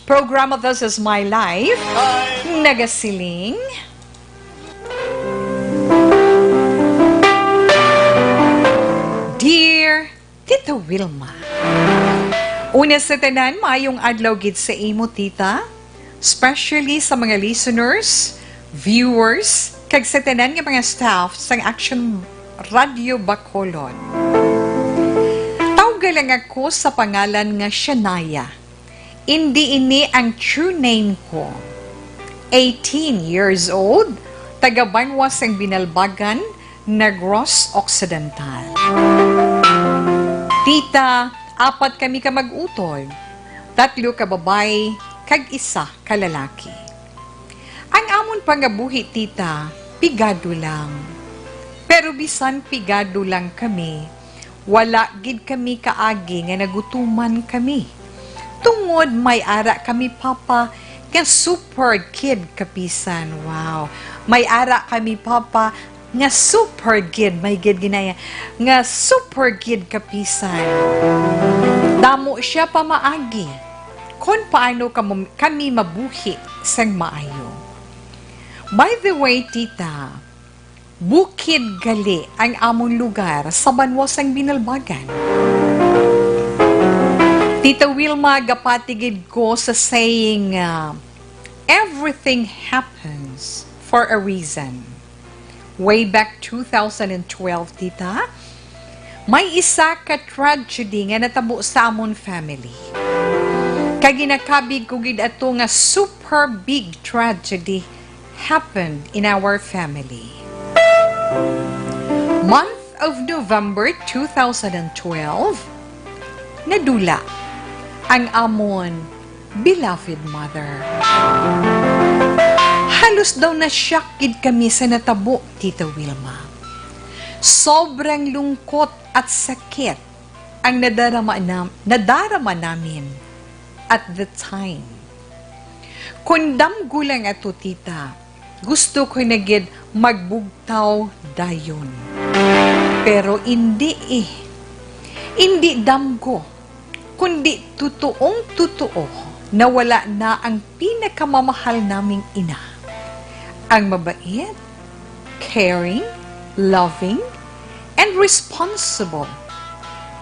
programa, This Is My Life, nagasiling, Dear Tita Wilma. Una sa tanan, maayong adlaw gid sa imo, tita, especially sa mga listeners, viewers, kag sa tanan nga mga staff sang Action Radio Bacolod. Tawga lang ako sa pangalan nga Shania. Indi ini ang true name ko. Eighteen years old, taga Banwa sang Binalbagan, Negros Occidental. Tita, apat kami ka mag-utod, tatlo ka babayi kag isa ka lalaki. Ang amon pangabuhi, tita, pigado lang. Pero bisan pigado lang kami, wala gid kami kaagi nga nagutuman kami. Tungod may ara kami papa nga super kid kapisan. Wow. May ara kami papa nga super gid, may gid ginaya, nga super gid kapisan. Damo siya pamaagi kon paano kam-, kami mabuhi sang maayo. By the way, tita, bukid gali ang amon lugar sa banwa sang Binalbagan. Tita Wilma, gapati gid ko sa saying, ah, "Everything happens for a reason." Way back two thousand and twelve, tita, may isa ka tragedy nga natabo sa amon family. Kag ginakabig ko gid ato nga super big tragedy happened in our family. Month of November two thousand and twelve, nadula ang amon beloved mother. Halos daw na-shock gid kami sa natabo, Tita Wilma. Sobrang lungkot at sakit ang nadarama nam-, nadarama namin at the time. Kon damgo lang ato, tita, gusto ko na gid magbugtaw dayon. Pero indi eh. Indi damgo, kundi tutuong-tutuo. nawala na ang pinakamamahal naming ina. Ang mabait, caring, loving, and responsible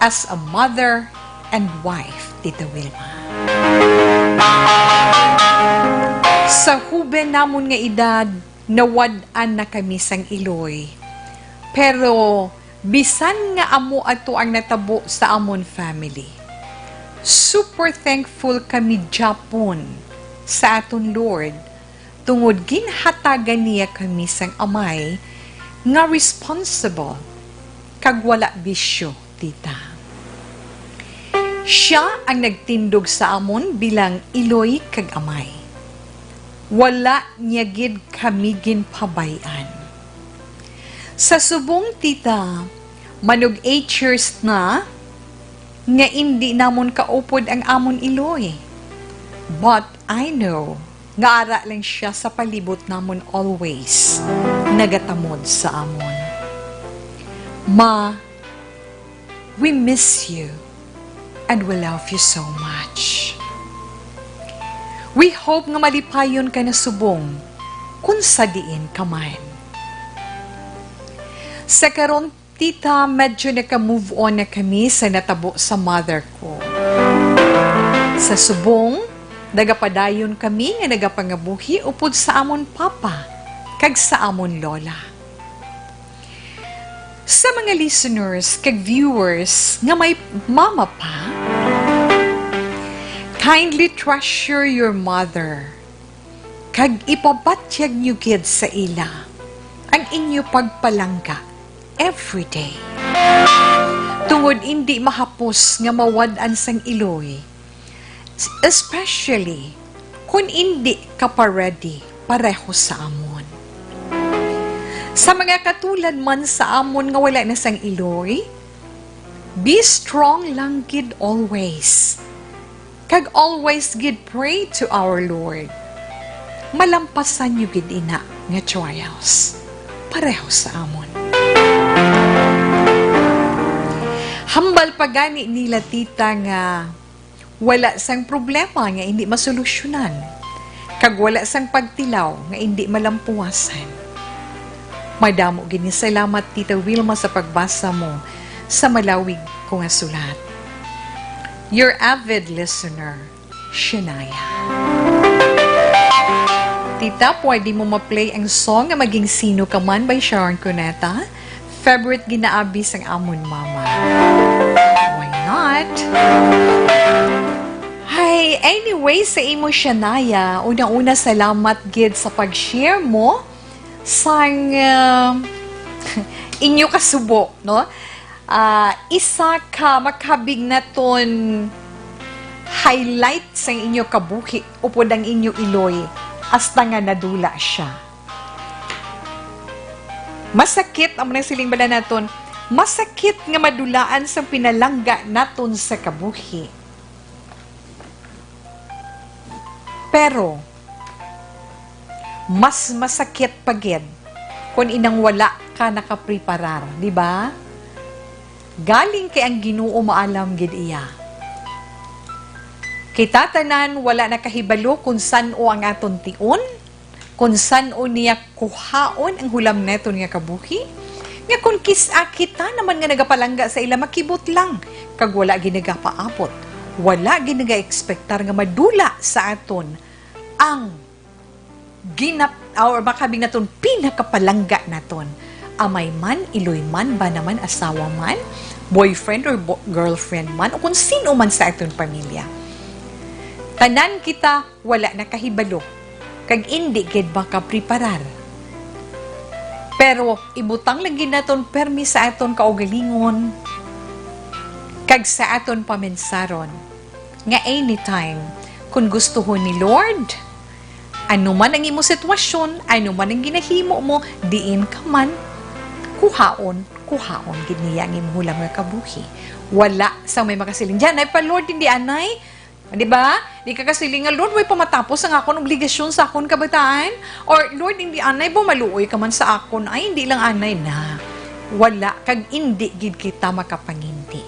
as a mother and wife, Tita Wilma. Sa huben namon nga edad, nawad-an na kami sang iloy. Pero bisan nga amo ato ang natabo sa amon family, super thankful kami gyapon sa aton Lord, tungod ginhatagan niya kami sang amay nga responsible kag wala bisyo, tita. Sia ang nagtindog sa amon bilang iloy kag amay. Wala niya gid kami ginpabay-an. Sa subong, tita, manug eight years na nga indi namon kaupod ang amon iloy. But I know nga ara lang sia sa palibot namon, always nagatamod sa amon. Ma, we miss you and we love you so much. We hope nga malipayon ka na subong kun sa diin ka man. Sa karon, tita, medyo naka-move on na kami sa natabo sa mother ko. Sa subong, nagapadayon kami nga nagapangabuhi upod sa amon papa kag sa amon lola. Sa mga listeners kag viewers nga may mama pa, kindly treasure your mother kag ipabatyag niyo gid sa ila ang inyo pagpalangga every day. Tungod indi mahapos nga mawad-an sang iloy, especially kon indi ka pa ready pareho sa amon. Sa mga katulad man sa amon nga wala na sang iloy, be strong lang gid always. Kag always gid pray to our Lord. Malampasan niyo gid ina nga trials, pareho sa amon. Hambal pa gani nila, tita, nga wala sang problema nga indi masolusyonan, kag wala sang pagtilaw nga indi malampuwasan. Madamo gid nga salamat, Tita Wilma, sa pagbasa mo sa malawig ko nga sulat. Your avid listener, Shania. Tita, pwede mo ma-play ang song nga Maging Sino Ka Man by Sharon Cuneta? Favorite ginaabi sang amon mama. Why not? Hay, anyway, sa imo, Shania, una-una, salamat gid sa pag-share mo sang, ah, inyo kasubo, no? Ah, isa ka makabig naton highlight sang inyo kabuhi upod ang inyo iloy, hasta nga nadula sia. Masakit, amo nang siling bala naton, masakit nga madulaan sang pinalangga naton sa kabuhi. Pero, mas masakit pa gid kon inang wala ka nakapreparar, di ba? Galing kay ang Ginoo maalam gid iya. Kita tanan wala nakahibalo kon san-o ang aton tion, kon san-o niya kuhaon ang hulam naton nga kabuhi, nga kon kis-a kita naman nga nagapalangga sa ila, makibot lang, kag wala gid nagapaabot, wala gid nagaekspektar nga madula sa aton ang ginap-, or makabig naton pinakapalangga naton. Amay man, iloy man, bana man, asawa man, boyfriend or bo-, girlfriend man, o kung sino man sa aton pamilya. Tanan kita wala nakahibalo, kag indi gid makapreparar. Pero ibutang lang gid naton permi sa aton kaugalingon kag sa aton paminsaron nga anytime, kung gustuhon ni Lord, ano man ang imo sitwasyon, ano man ang ginahimo mo, diin ka man, kuhaon, kuhaon gid niya ang imo hulam nga kabuhi. Wala sang may makasiling diyan, "Ay pa, Lord, hindi anay." Di ba? Di ka kasiling nga, "Lord, way pa matapos ang akon obligasyon sa akon kabataan." Or, "Lord, hindi anay ba, maluoy ka man sa akon." Ay, hindi lang anay na. Wala, kag indi gid kita makapangindi.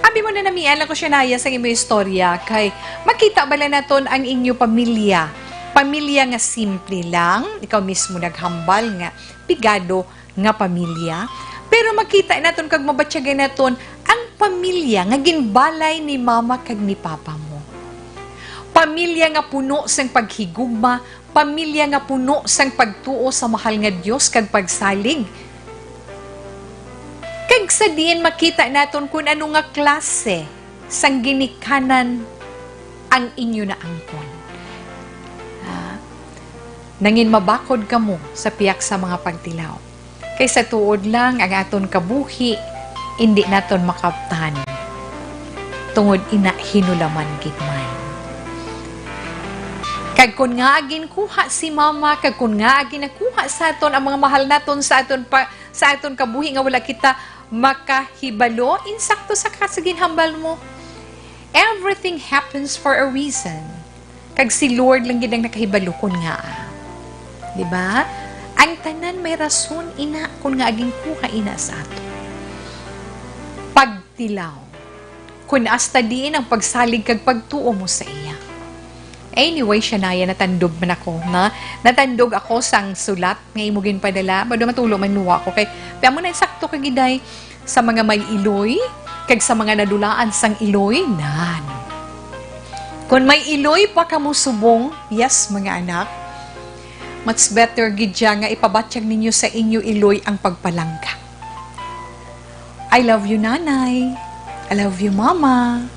Abi mo na, namian lang ko siya, Naya, sa imo istorya, kay makita bala naton ang inyo pamilya. Pamilya nga simple lang, ikaw mismo naghambal nga pigado nga pamilya. Pero makita naton kag mabatyagan naton ang pamilya nga ginbalay ni mama kag ni papa mo. Pamilya nga puno sang paghigugma, pamilya nga puno sang pagtuo sa mahal nga Dios kag pagsalig. Kag sa diin makita naton kun ano nga klase sang ginikanan ang inyo naangkon. Ah, nangin mabakod kamo sa pihak sa mga pagtilaw. Kay sa tuod lang, ang aton kabuhi, indi naton makabtan. Tungod ina, hinulaman gid man. Kag kun ngaa ginkuha si mama, kag kun ngaa ginakuha sa aton ang mga mahal naton sa aton pa, sa aton kabuhi nga wala kita makahibalo, insakto sa ka sa ginhambal mo. Everything happens for a reason. Kag si Lord lang gid ang nakahibalo kun ngaa. Di ba? Ang tanan may rason ina kun ngaa ginkuha ina sa ato. Pagtilaw. Kun hasta diin ang pagsalig kag pagtuo mo sa iya. Anyway, siya, Naya, natandog man ako, na natandog ako sang sulat nga imo ginpadala. Bado matulo man nuwa ko kay, kaya mo na, sakto ka giday sa mga may iloy, kag sa mga nadulaan sang iloy, nan. Kon may iloy pa kamo subong, yes, mga anak, much better gid siya nga ipabatyag ninyo sa inyo iloy ang pagpalangga. "I love you, Nanay. I love you, Mama.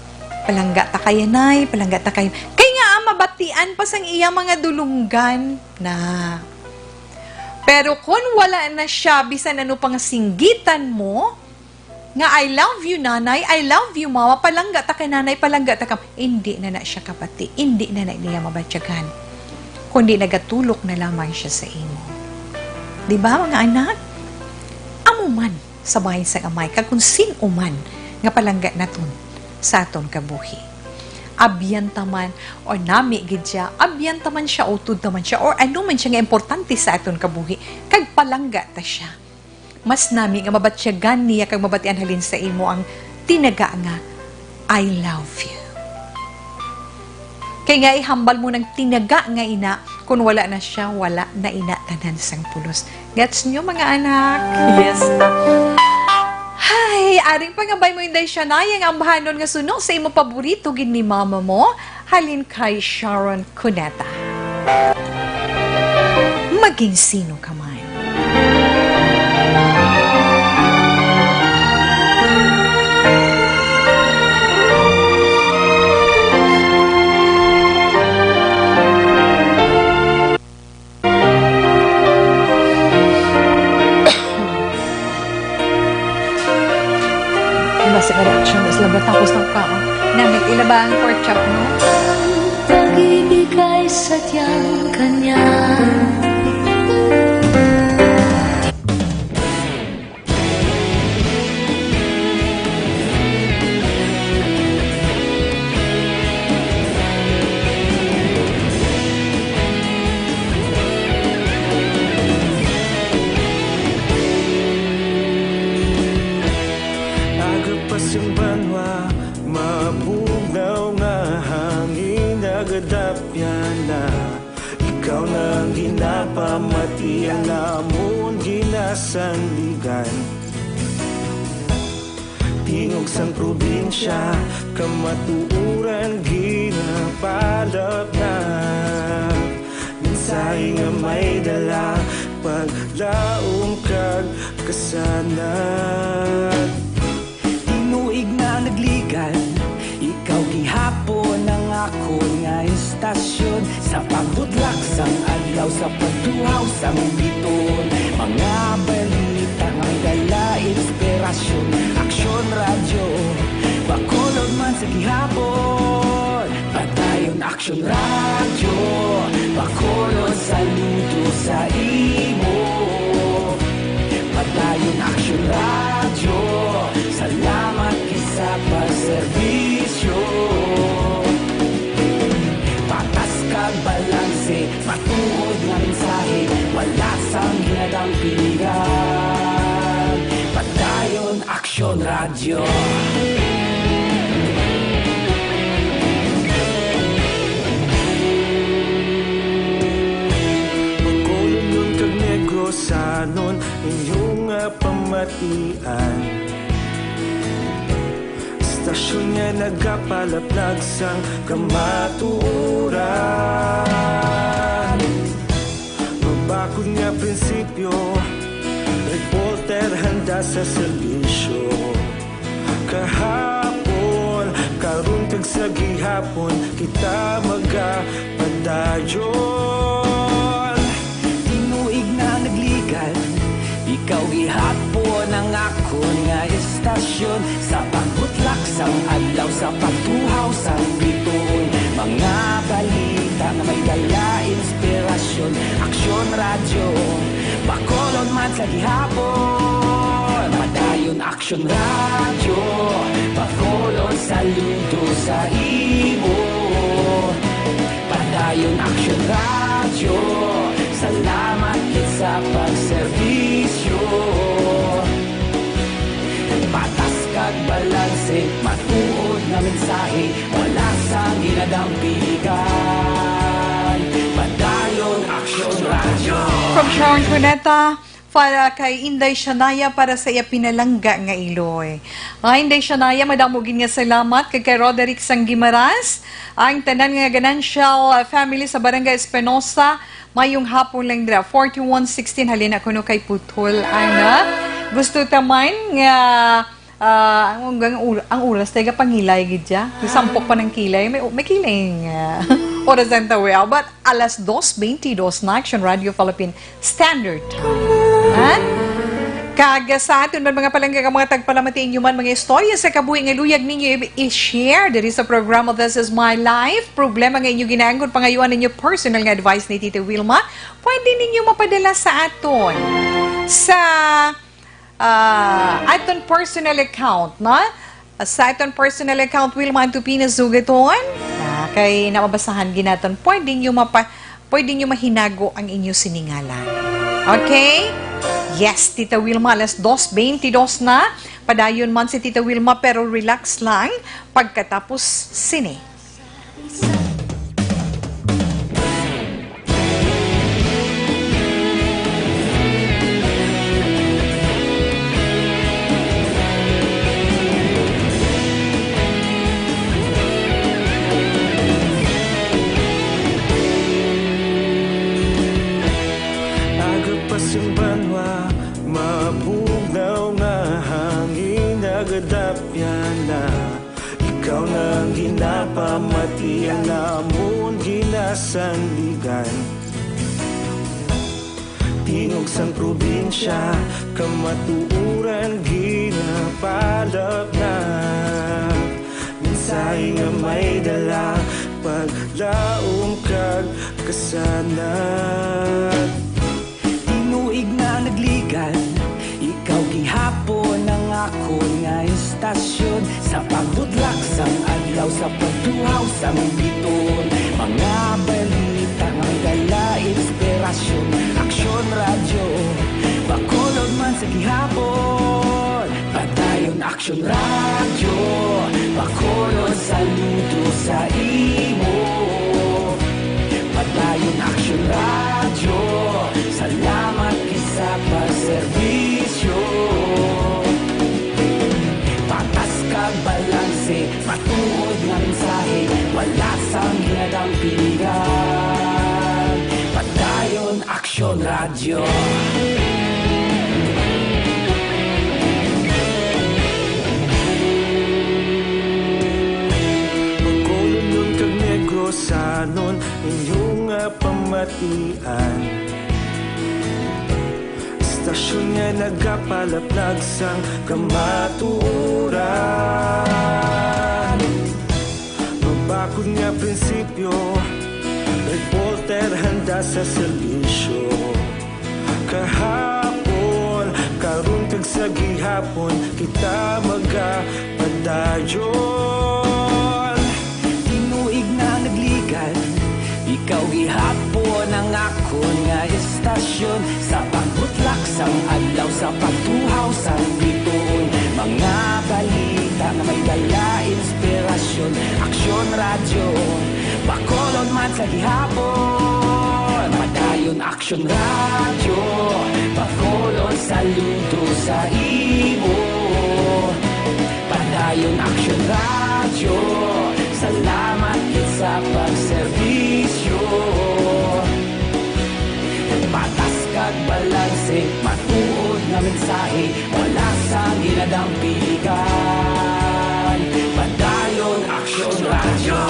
Palangga ta kaya, Nay. Palangga ta kaya." Kay nga, ah, mabatian pa sang iya mga dulunggan na. Pero kon wala na siya, bisan ano pa nga singgitan mo, nga, "I love you, Nanay. I love you, Mama. Palangga ta kay Nanay. Palangga ta ka," hindi na na siya kabati. Hindi na na niya mabatyagan. Kundi nagatulok na lamang siya sa imo. Di ba, mga anak? Amo man sa bahin sang Amay, kag kon sin-o man nga palangga naton sa aton kabuhi. Abyan ta man, or nami gid siya, abyan ta man siya, utod ta man siya, or ano man siya nga importante sa aton kabuhi, kag palangga ta siya. Mas nami nga mabatyagan niya kag mabatian halin sa imo ang tinaga nga, "I love you." Kay nga ihambal mo nang tinaga nga ina, kun wala na siya, wala na ina tanan sang pulos. Gets nyo, mga anak? Yes. Hay, aring pangabay mo, Inday Shanay, ang ambahanon nga suno sa imo paborito gid ni mama mo, halin kay Sharon Cuneta. Maging sino ka man. Ang basic na reaction is labda tapos ng kaon. Namit ilaba ang pork chop, no? Pag-ibig ay sadyang kanya. Agapas ang banwa, mabugnaw nga hangin, nagadapyan na. Ikaw na ang ginapamati, ang amon ginasandigan. Tingog sang probinsya, kamatuoran ginapalapnag. Mensahe nga may dala, paglaom kag kasanag. Tinuig na nagligad, ikaw gihapon ang akon nga istasyon. Sa pagbutlak sang adlaw, sa pagtuhaw sang biton, mga balita nga dala inspirasyon. Aksyon Radyo, Bacolod man sa gihapon. Padayon Aksyon Radyo, Bacolod, saludo sa imo. Padayon Aksyon Radyo, salamat gid sa pagserbisyo. Patas kag balanse, matuod nga mensahe, wala sang ginadampingan. Padayon Aksyon Radyo. Inyo nga pamatian, istasyon nga nagapalaplag sang kamatuoran. Mabakod nga prinsipyo, reporter handa sa serbisyo. Kahapon, karon kag sa gihapon, kita magapadayon. Tinuig na nagligal, ikaw gihapon ang akon nga istasyon. Sa pagbutlak sang adlaw, sa pagtuhaw sang bituon, mga balita nga may dala inspirasyon. Aksyon Radyo, Bacolod man sa gihapon. Padayon Aksyon Radyo, Bacolod, saludo sa imo. Padayon Aksyon Radyo, salamat gid sa pagserbisyo. Patas kag balanse, matuod nga mensahe, wala sang ginadampigan. Padayon Aksyon Radyo. From Sharon Cuneta, para kay Inday Shanaya para sa iya pinalangga nga iloy. Ah, Inday Shanaya, madamo gid nga salamat. Kag kay Roderick Sanggimaras, ang tanan nga Ganancial, ah, family sa Barangay Espinosa, mayong hapon lang dira. Forty-one sixteen, halin ako no kay Putol, ana. Gusto ta man nga, ah, ang, ang, ur- ang oras tayo pangilay gid siya. Sampok pa ng kilay. May, may kilay nga. Oras ang tawi. But alas dos twenty-dos na, Action Radio Philippine Standard Time. Ha? Kag sa aton man, mga palangga, mga tagpalamati, inyo man mga istorya sa kabuhi nga luyag ninyo i- i-share diri sa programa This Is My Life. Problema nga inyo ginaangkon, pangayuan ninyo personal nga advice ni Tita Wilma, pwede ninyo mapadala sa aton sa, ah, aton personal account, no? Sa aton personal account, Wilma Antupina Zugaton. Ah, kay nababasahan ginaton, pwede nyo mapa-, pwede nyo mahinago ang inyo siningalan. Okay? Yes, Tita Wilma, alas dos twenty-dos na. Padayon man si Tita Wilma, pero relax lang pagkatapos sini. Aga pa sing banwa, mabugnaw nga hangin nagadapyan na. Ikaw na ang ginapamati, ang amon ginasandigan. Tingog sang probinsya, kamatuoran ginapalaplag. Mensahe nga may dala, paglaom kag kasanag. Tinuig na nagligan, ikaw gihapon ang akon nga istasyon. Sa pagbutlak sang adlaw, sa pagtuhaw sang bituon, mga balita nga may dala inspirasyon. Aksyon Radyo, Bacolod man sa gihapon. Padayon Aksyon Radyo, Bacolod, saludo sa imo. Padayon Aksyon Radyo, salamat gid sa pagserbisyo. Patas kag balanse, matuod nga mensahe, wala sang ginadampigan. Padayon Aksyon Radyo. Bacolodnon kag Negrosanon, inyo nga pamatian. Istasyon nga nagapalaplag sang kamatuoran. Mabakod nga prinsipyo, reporter handa sa serbisyo. Kahapon, karon kag sa gihapon, kita magapadayon. Tinuig na nagligan, ikaw gihapon ang akon nga istasyon. Sa pagbutlak sang adlaw, sa pagtuhaw sang bituon, mga balita nga may dala inspirasyon. Aksyon Radyo, Bacolod man sa gihapon. Padayon Aksyon Radyo, Bacolod, Saludo sa imo, Padayon Aksyon Radyo. Salamat gid sa pagserbisyo. Patas kag balanse, matuod nga mensahe, wala sang ginadampigan. Padayon Aksyon Radyo.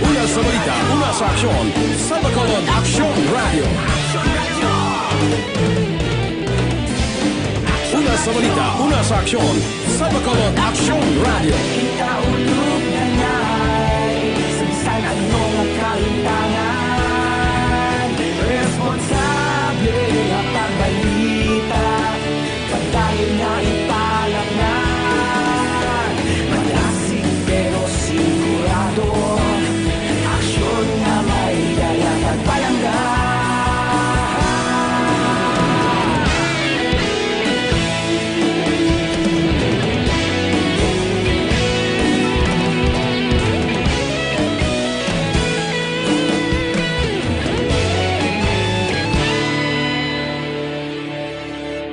Una sa balita, una sa aksyon, sa Bacolod Aksyon Radyo. Una sa balita, una sa aksyon, sa Bacolod Aksyon Radyo. Kita ulog na ngay, sa bisan ano nga kahintangan, responsable nga pagbalita. Padayon nga ipalangga, malasig pero sigurado. Aksyon nga may dala kag palangga.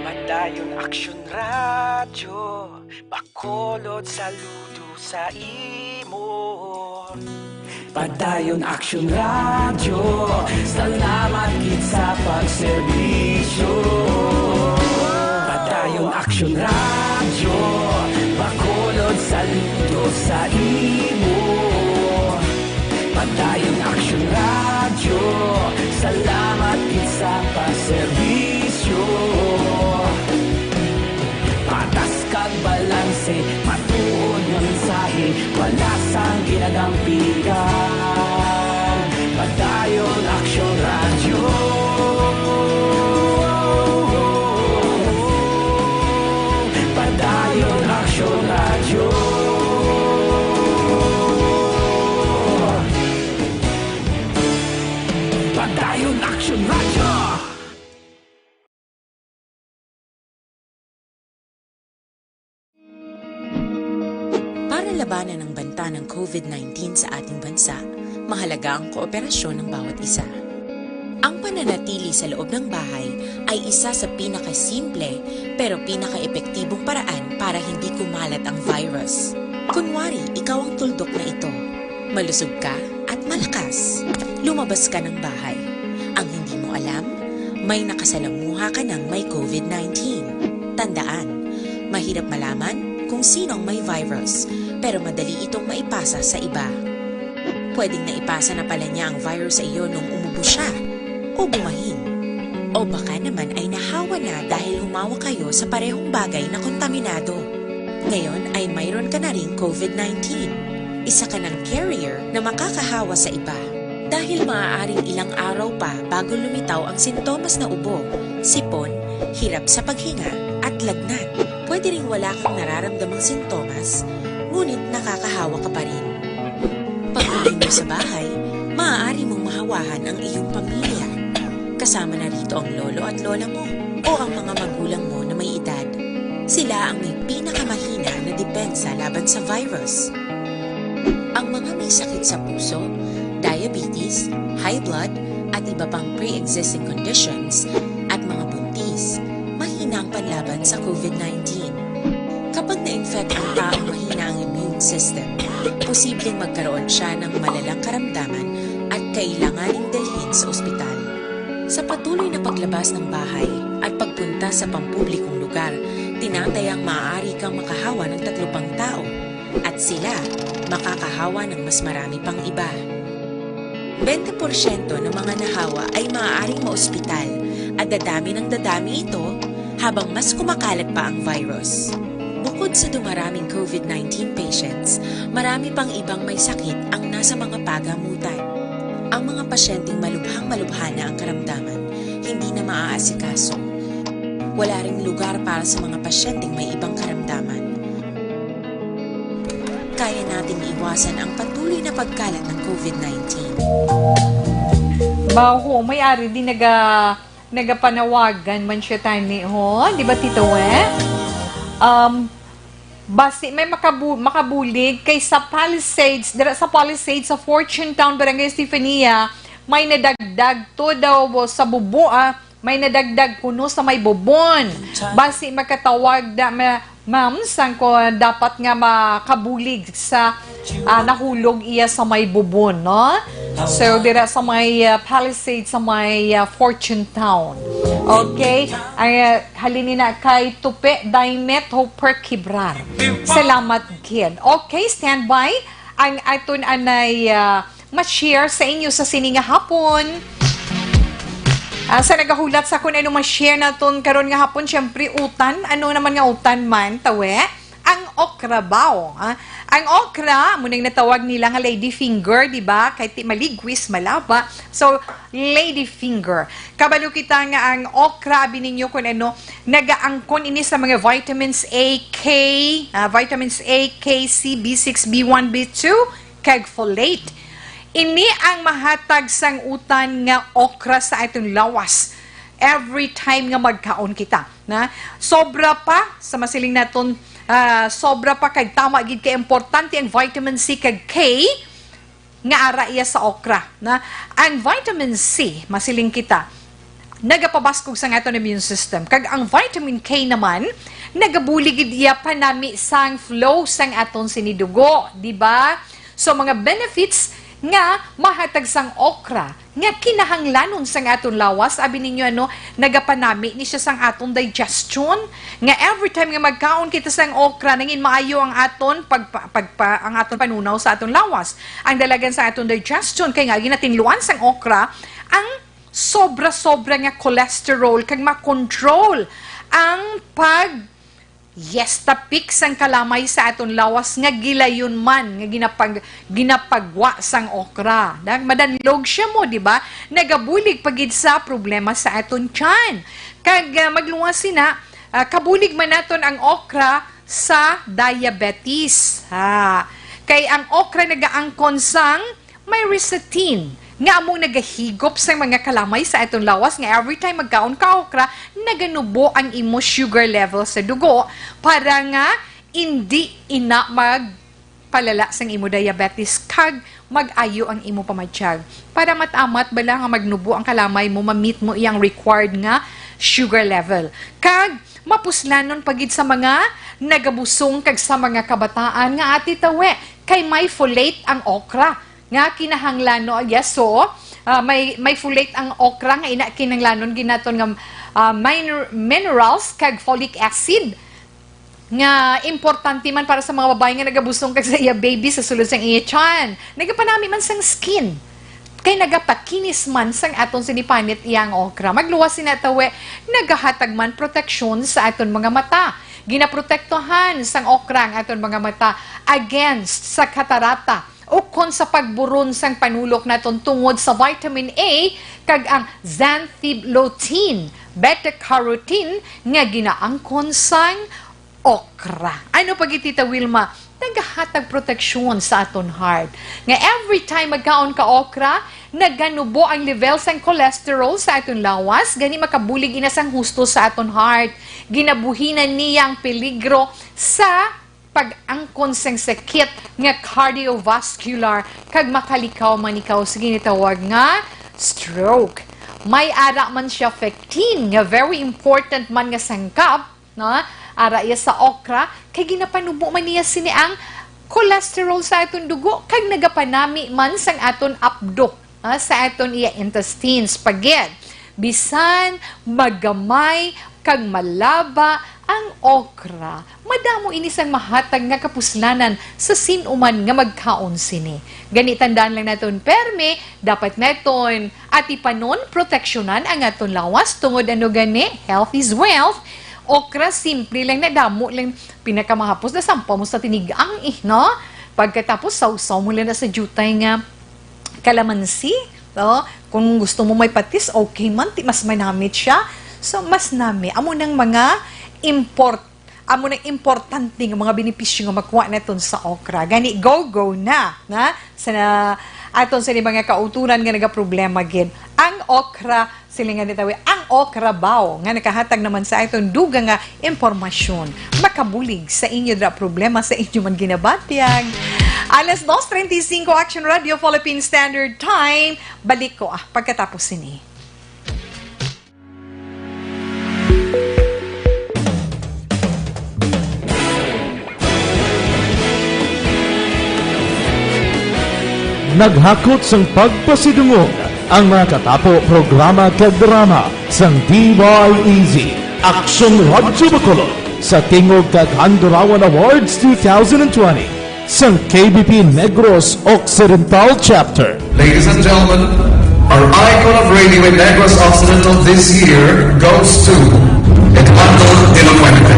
Padayon Aksyon Radyo, Bacolod, saludo sa imo. Padayon Aksyon Radyo, salamat gid sa pagserbisyo. Padayon Aksyon Radyo, Bacolod, saludo sa imo. Padayon Aksyon Radyo, salamat gid sa pagserbisyo. Patas kag balanse, matuod nga mensahe, wala sang ginadampigan. Padayon Aksyon Radyo. Padayon Aksyon Radyo. Padayon Aksyon Radyo. Para labanan ang banta ng COVID nineteen sa ating bansa, mahalaga ang kooperasyon ng bawat isa. Ang pananatili sa loob ng bahay ay isa sa pinakasimple pero pinakaepektibong paraan para hindi kumalat ang virus. Kunwari, ikaw ang tuldok na ito. Malusog ka at malakas. Lumabas ka ng bahay. Ang hindi mo alam, may nakasalamuha ka ng may COVID nineteen. Tandaan, mahirap malaman kung sino ang may virus, pero madali itong maipasa sa iba. Pwedeng naipasa na pala niya ang virus sa iyo nung umubo siya o bumahin. O baka naman ay nahawa na dahil humawak kayo sa parehong bagay na kontaminado. Ngayon ay mayroon ka na ring COVID nineteen. Isa ka ng carrier na makakahawa sa iba. Dahil maaaring ilang araw pa bago lumitaw ang sintomas na ubo, sipon, hirap sa paghinga, at lagnat. Pwede ring wala kang nararamdamang sintomas, ngunit nakakahawa ka pa rin. Pag-uwi mo sa bahay, maaari mong mahawahan ang iyong pamilya. Kasama na rito ang lolo at lola mo o ang mga magulang mo na may edad. Sila ang may pinakamahina na depensa laban sa virus. Ang mga may sakit sa puso, diabetes, high blood, at iba pang pre-existing conditions, at mga buntis, mahina ang panlaban sa COVID nineteen. Kapag na-infect ang taong mahina ang immune system, posibleng magkaroon siya ng malalang karamdaman at kailanganing dalhin sa ospital. Sa patuloy na paglabas ng bahay at pagpunta sa pampublikong lugar, tinatayang maaari kang makahawa ng tatlo pang tao at sila makakahawa ng mas marami pang iba. Bente porsyento ng mga nahawa ay maaaring maospital at dadami ng dadami ito habang mas kumakalat pa ang virus. Bukod sa dumaraming COVID nineteen patients, marami pang ibang may sakit ang nasa mga pagamutan. Ang mga pasyenteng malubhang-malubha na ang karamdaman, hindi na maaasikaso. Wala ring lugar para sa mga pasyenteng may ibang karamdaman. Kaya nating iwasan ang patuloy na pagkalat ng COVID nineteen. Baho, may ari di naga, nagapanawagan man siya tani, ho? Di ba, Tito, eh? Um, basi may makabu-, makabulig kay sa Palisades, dira sa Palisades, sa Fortune Town, Barangay Estefania, May nadagdag to daw sa bubo, ah. May nadagdag kuno sa may bubon. Basi makatawag na, ma-, ma'am, sang ko dapat nga makabulig sa, ah, nahulog iya sa may bubon, no? So, dira sa may, ah, Palisades, sa may, ah, Fortune Town. Okay? Ay, ah, halin ni na kay Tupe Daimet Hopper Kibrar. Salamat, kid. Okay, standby. Ang aton anay, ah, ma-share sa inyo sa sini nga hapon. Ah, sa nagahulat sa kun ano ma-share naton karon nga hapon, syempre, utan. Ano naman nga utan man, tawe? Ang okra baw, ah. Ang okra, muna yung natawag nila nga lady finger, di ba? Kay ti maligwis, malaba. So, lady finger. Kabalo kita nga ang okra, abi ninyo kun ano, nagaangkon ini sa mga vitamins A, K, ah, vitamins A, K, C, B six, B one, B two, kag folate. Ini ang mahatag sang utan nga okra sa aton lawas every time nga magkaon kita, na sobra pa sa masiling naton, ah, sobra pa kag tama gid ka importante ang vitamin C kag K nga ara iya sa okra, na ang vitamin C, masiling kita, nagapabaskog sang aton immune system. Kag ang vitamin K naman, nagabulig gid iya panami sang flow sang aton sini dugo, di ba? So, mga benefits nga mahatag sang okra nga kinahanglanon sang aton lawas, abi ninyo, ano, nagapanami ni siya sang aton digestion, nga every time nga magkaon kita sang okra, nangin maayo ang aton pagpa-, pagpa-, ang aton panunaw sa aton lawas. Ang dalagan sa aton digestion, kay nga ginatinluan sang okra ang sobra-sobra nga cholesterol, kag makontrol ang pag-, yes, tapik sang kalamay sa aton lawas nga gilayon man, nga ginapag-, ginapagwa sang okra. Nag-, madanlog siya mo, di ba? Nagabulig pa gid sa problema sa aton tiyan. Kag, ah, magluwas sina, ah, kabulig man naton ang okra sa diabetes. Ha. Kay ang okra nagaangkon sang myricetin, nga amo nagahigop sa mga kalamay sa aton lawas, nga every time magkaon ka okra, naganubo ang imo sugar level sa dugo para nga indi ina magpalala sang imo diabetes kag mag-ayo ang imo pamatyag. Para mat-amat bala nga magnubo ang kalamay mo, ma-meet mo iyang required nga sugar level. Kag mapuslanon pa gid sa mga nagabusong kag sa mga kabataan nga ati tawe, kay may folate ang okra nga kinahanglan, no? Yes, so, ah, may, may folate ang okra nga ina kinahanglanon ginaton nga, ah, minor-, minerals kag folic acid nga importante man para sa mga babayi nga nagabusong kag sa iya baby sa sulod sang iya tiyan. Nagapanami man sang skin. Kay nagapakinis man sang aton sinipanit iya ang okra. Magluwas sina tawe, nagahatag man proteksyon sa aton mga mata. Ginaprotektahan sang okra ang aton mga mata against sa katarata ukon sa pagburon sang panulok naton tungod sa vitamin A kag ang xanthiblotin, beta-carotene nga ginaangkon sang okra. Ano pa gid, Tita Wilma? Nagahatag proteksyon sa aton heart. Nga every time magkaon ka okra, naganubo ang level sang cholesterol sa aton lawas, gani makabulig ina sang husto sa aton heart. Ginabuhinan niya ang peligro sa pag-angkon sang sakit nga cardiovascular, kag makalikaw man ikaw sa ginatawag nga stroke. May ara man siya pectin, nga very important man nga sangkap, no? Ara iya sa okra, kay ginapanubo man niya sini ang cholesterol sa aton dugo, kag nagapanami man sang aton apdo, ah, sa aton iya intestines. Pagid, bisan magamay kag malaba ang okra, madamo ini sang mahatag nga kapuslanan sa sin-o man nga magkaon sini. Gani, tandaan lang naton permi, dapat naton atipanon, proteksyonan ang aton lawas, tungod ano gani, health is wealth. Okra, simple lang na, damo lang, pinakamahapos na sampa mo sa tinigang, eh, no? Pagkatapos, sawsaw mo lang na sa jutay nga kalamansi, no? Kung gusto mo may patis, okay man, ti mas manamit siya. So, mas nami. Amo nang mga import-, amo nang importante nga mga benepisyo nga makuha naton sa okra. Gani, go, go na, na? Sa na, aton sa mga kauturan nga nagaproblema gid. Ang okra, silingan ni tawi, ang okra baw, nga nakahatag naman sa aton dugang nga impormasyon. Makabulig sa inyo dira problema sa inyo man ginabatyag. Alas dos treinta y cinco, Action Radio Philippine Standard Time. Balik ko, ah, pagkatapos sini. Naghakot sang pagpasidungog ang mga katapo, programa kag drama sang D Y E Z, Aksyon Radyo Bacolod, sa tingog kag Handurawan Awards two thousand twenty, sang K B P Negros Occidental Chapter. Ladies and gentlemen, our icon of radio in Negros Occidental this year goes to Eduardo de la Fuente.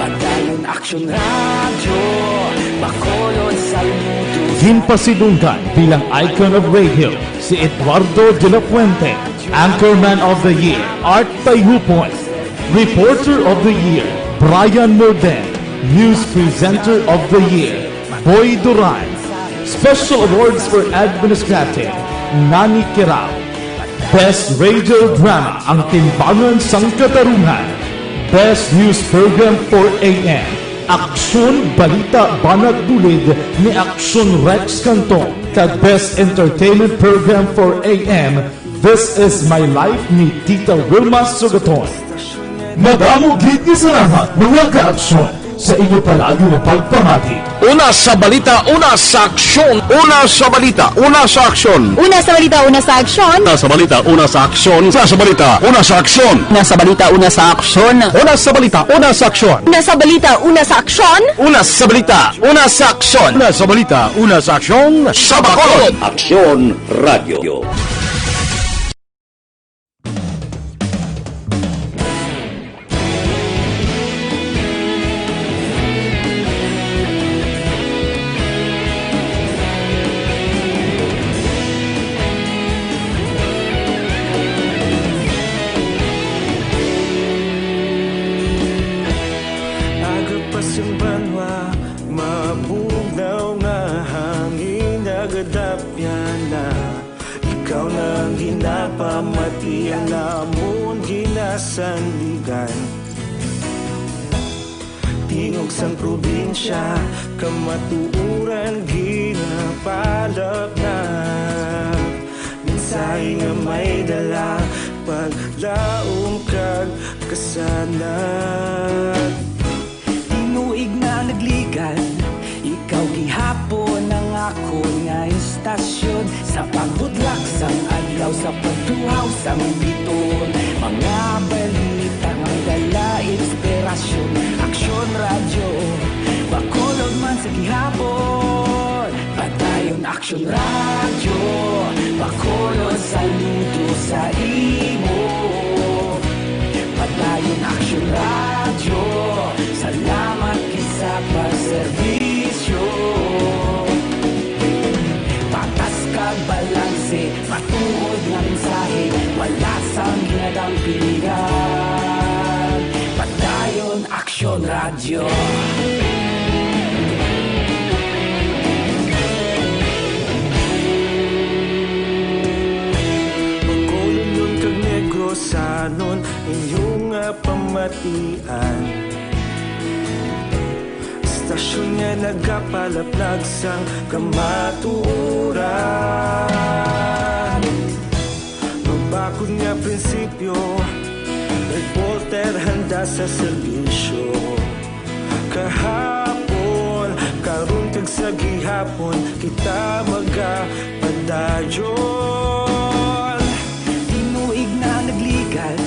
Padayon Aksyon Radyo, Bacolod, saludo. Ginpasidunggan bilang icon of radio si Eduardo de la Fuente, Anchorman of the Year, Art Tayupon, Reporter of the Year, Brian Morden, News Presenter of the Year, Boy Duran, Special Awards for Administrative, Nani Kirao, Best Radio Drama, Ang Timbangan sang Katarungan, Best News Program four A M, Aksyon Balita Banat Bulid ni Aksyon Rex Cantong, kag Best Entertainment Program four A M, This Is My Life ni Tita Wilma Sugaton. Madamo gid nga salamat, mga ka-aksyon, sa inyo palagi nga pagpamati. Una sa balita, una sa aksyon. Una sa balita, una sa aksyon. Una sa balita, una sa aksyon. Una sa balita, una sa aksyon. Una sa balita, una sa aksyon. Una sa balita, una sa aksyon. Una sa balita, una sa aksyon. Una sa balita, una sa aksyon. Una sa balita, una sa aksyon. Una sa balita, una sa aksyon. Sa Bacolod. Aksyon Radyo. Aga pa sing banwa, mabugnaw nga hangin, nagadapyan na. Ikaw na ang ginapamati, ang amon ginasandigan. Tingog sang probinsya, kamatuoran ginapalapnap. Mensahe nga may dala, paglaom kag kasanag. Tinuig na nagligan, ikaw gihapon ang akon nga istasyon. Sa pagbudlak sang adlaw, sa pagtuhaw sang biton, mga balita nga may dala inspirasyon. Aksyon Radyo, Bacolod man sa gihapon. Padayon Aksyon Radyo, Bacolod, saludo sa imo. Padayon Aksyon Radyo, salamat gid sa pagserbisyo. Patas kag balanse, matuod nga mensahe, wala sang ginadampigan. Padayon Aksyon Radyo. Bacolodnon kag Negrosanon, inyo nga pamatian. Istasyon nga nagapalaplag sang kamatuoran. Mabakod nga prinsipyo, reporter handa sa serbisyo. Kahapon, karon, kag sa gihapon, kita magapadayon. Tinuig na nagligan,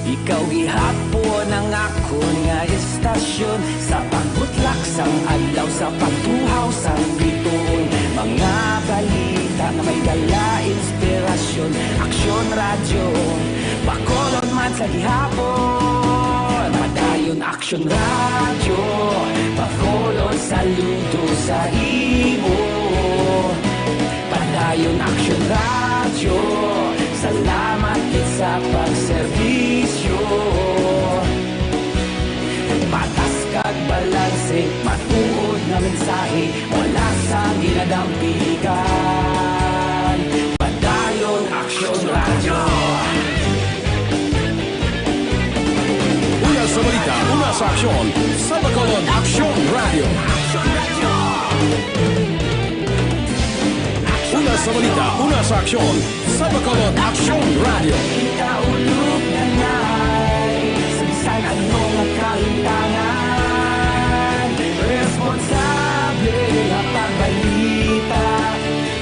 ikaw gihapon ang akon nga istasyon. Sa pagbutlak sang adlaw, sa pagtuhaw sang biton, mga balita nga may dala inspirasyon. Aksyon Radyo, Bacolod man sa gihapon. Padayon Aksyon Radyo, Bacolod, saludo sa imo. Padayon Aksyon Radyo, salamat gid sa pagserbisyo. Patas kag balanse, matuod nga mensahe, wala sang ginadampigan. Padayon Aksyon Radyo. Una sa balita, una sa aksyon, sa Bacolod, Aksyon Radyo. Sa balita, una sa aksyon, sa Bacolod Aksyon Radio. Kaulog na nga, sa bisan ano nga kalintangan, responsable nga pagbalita,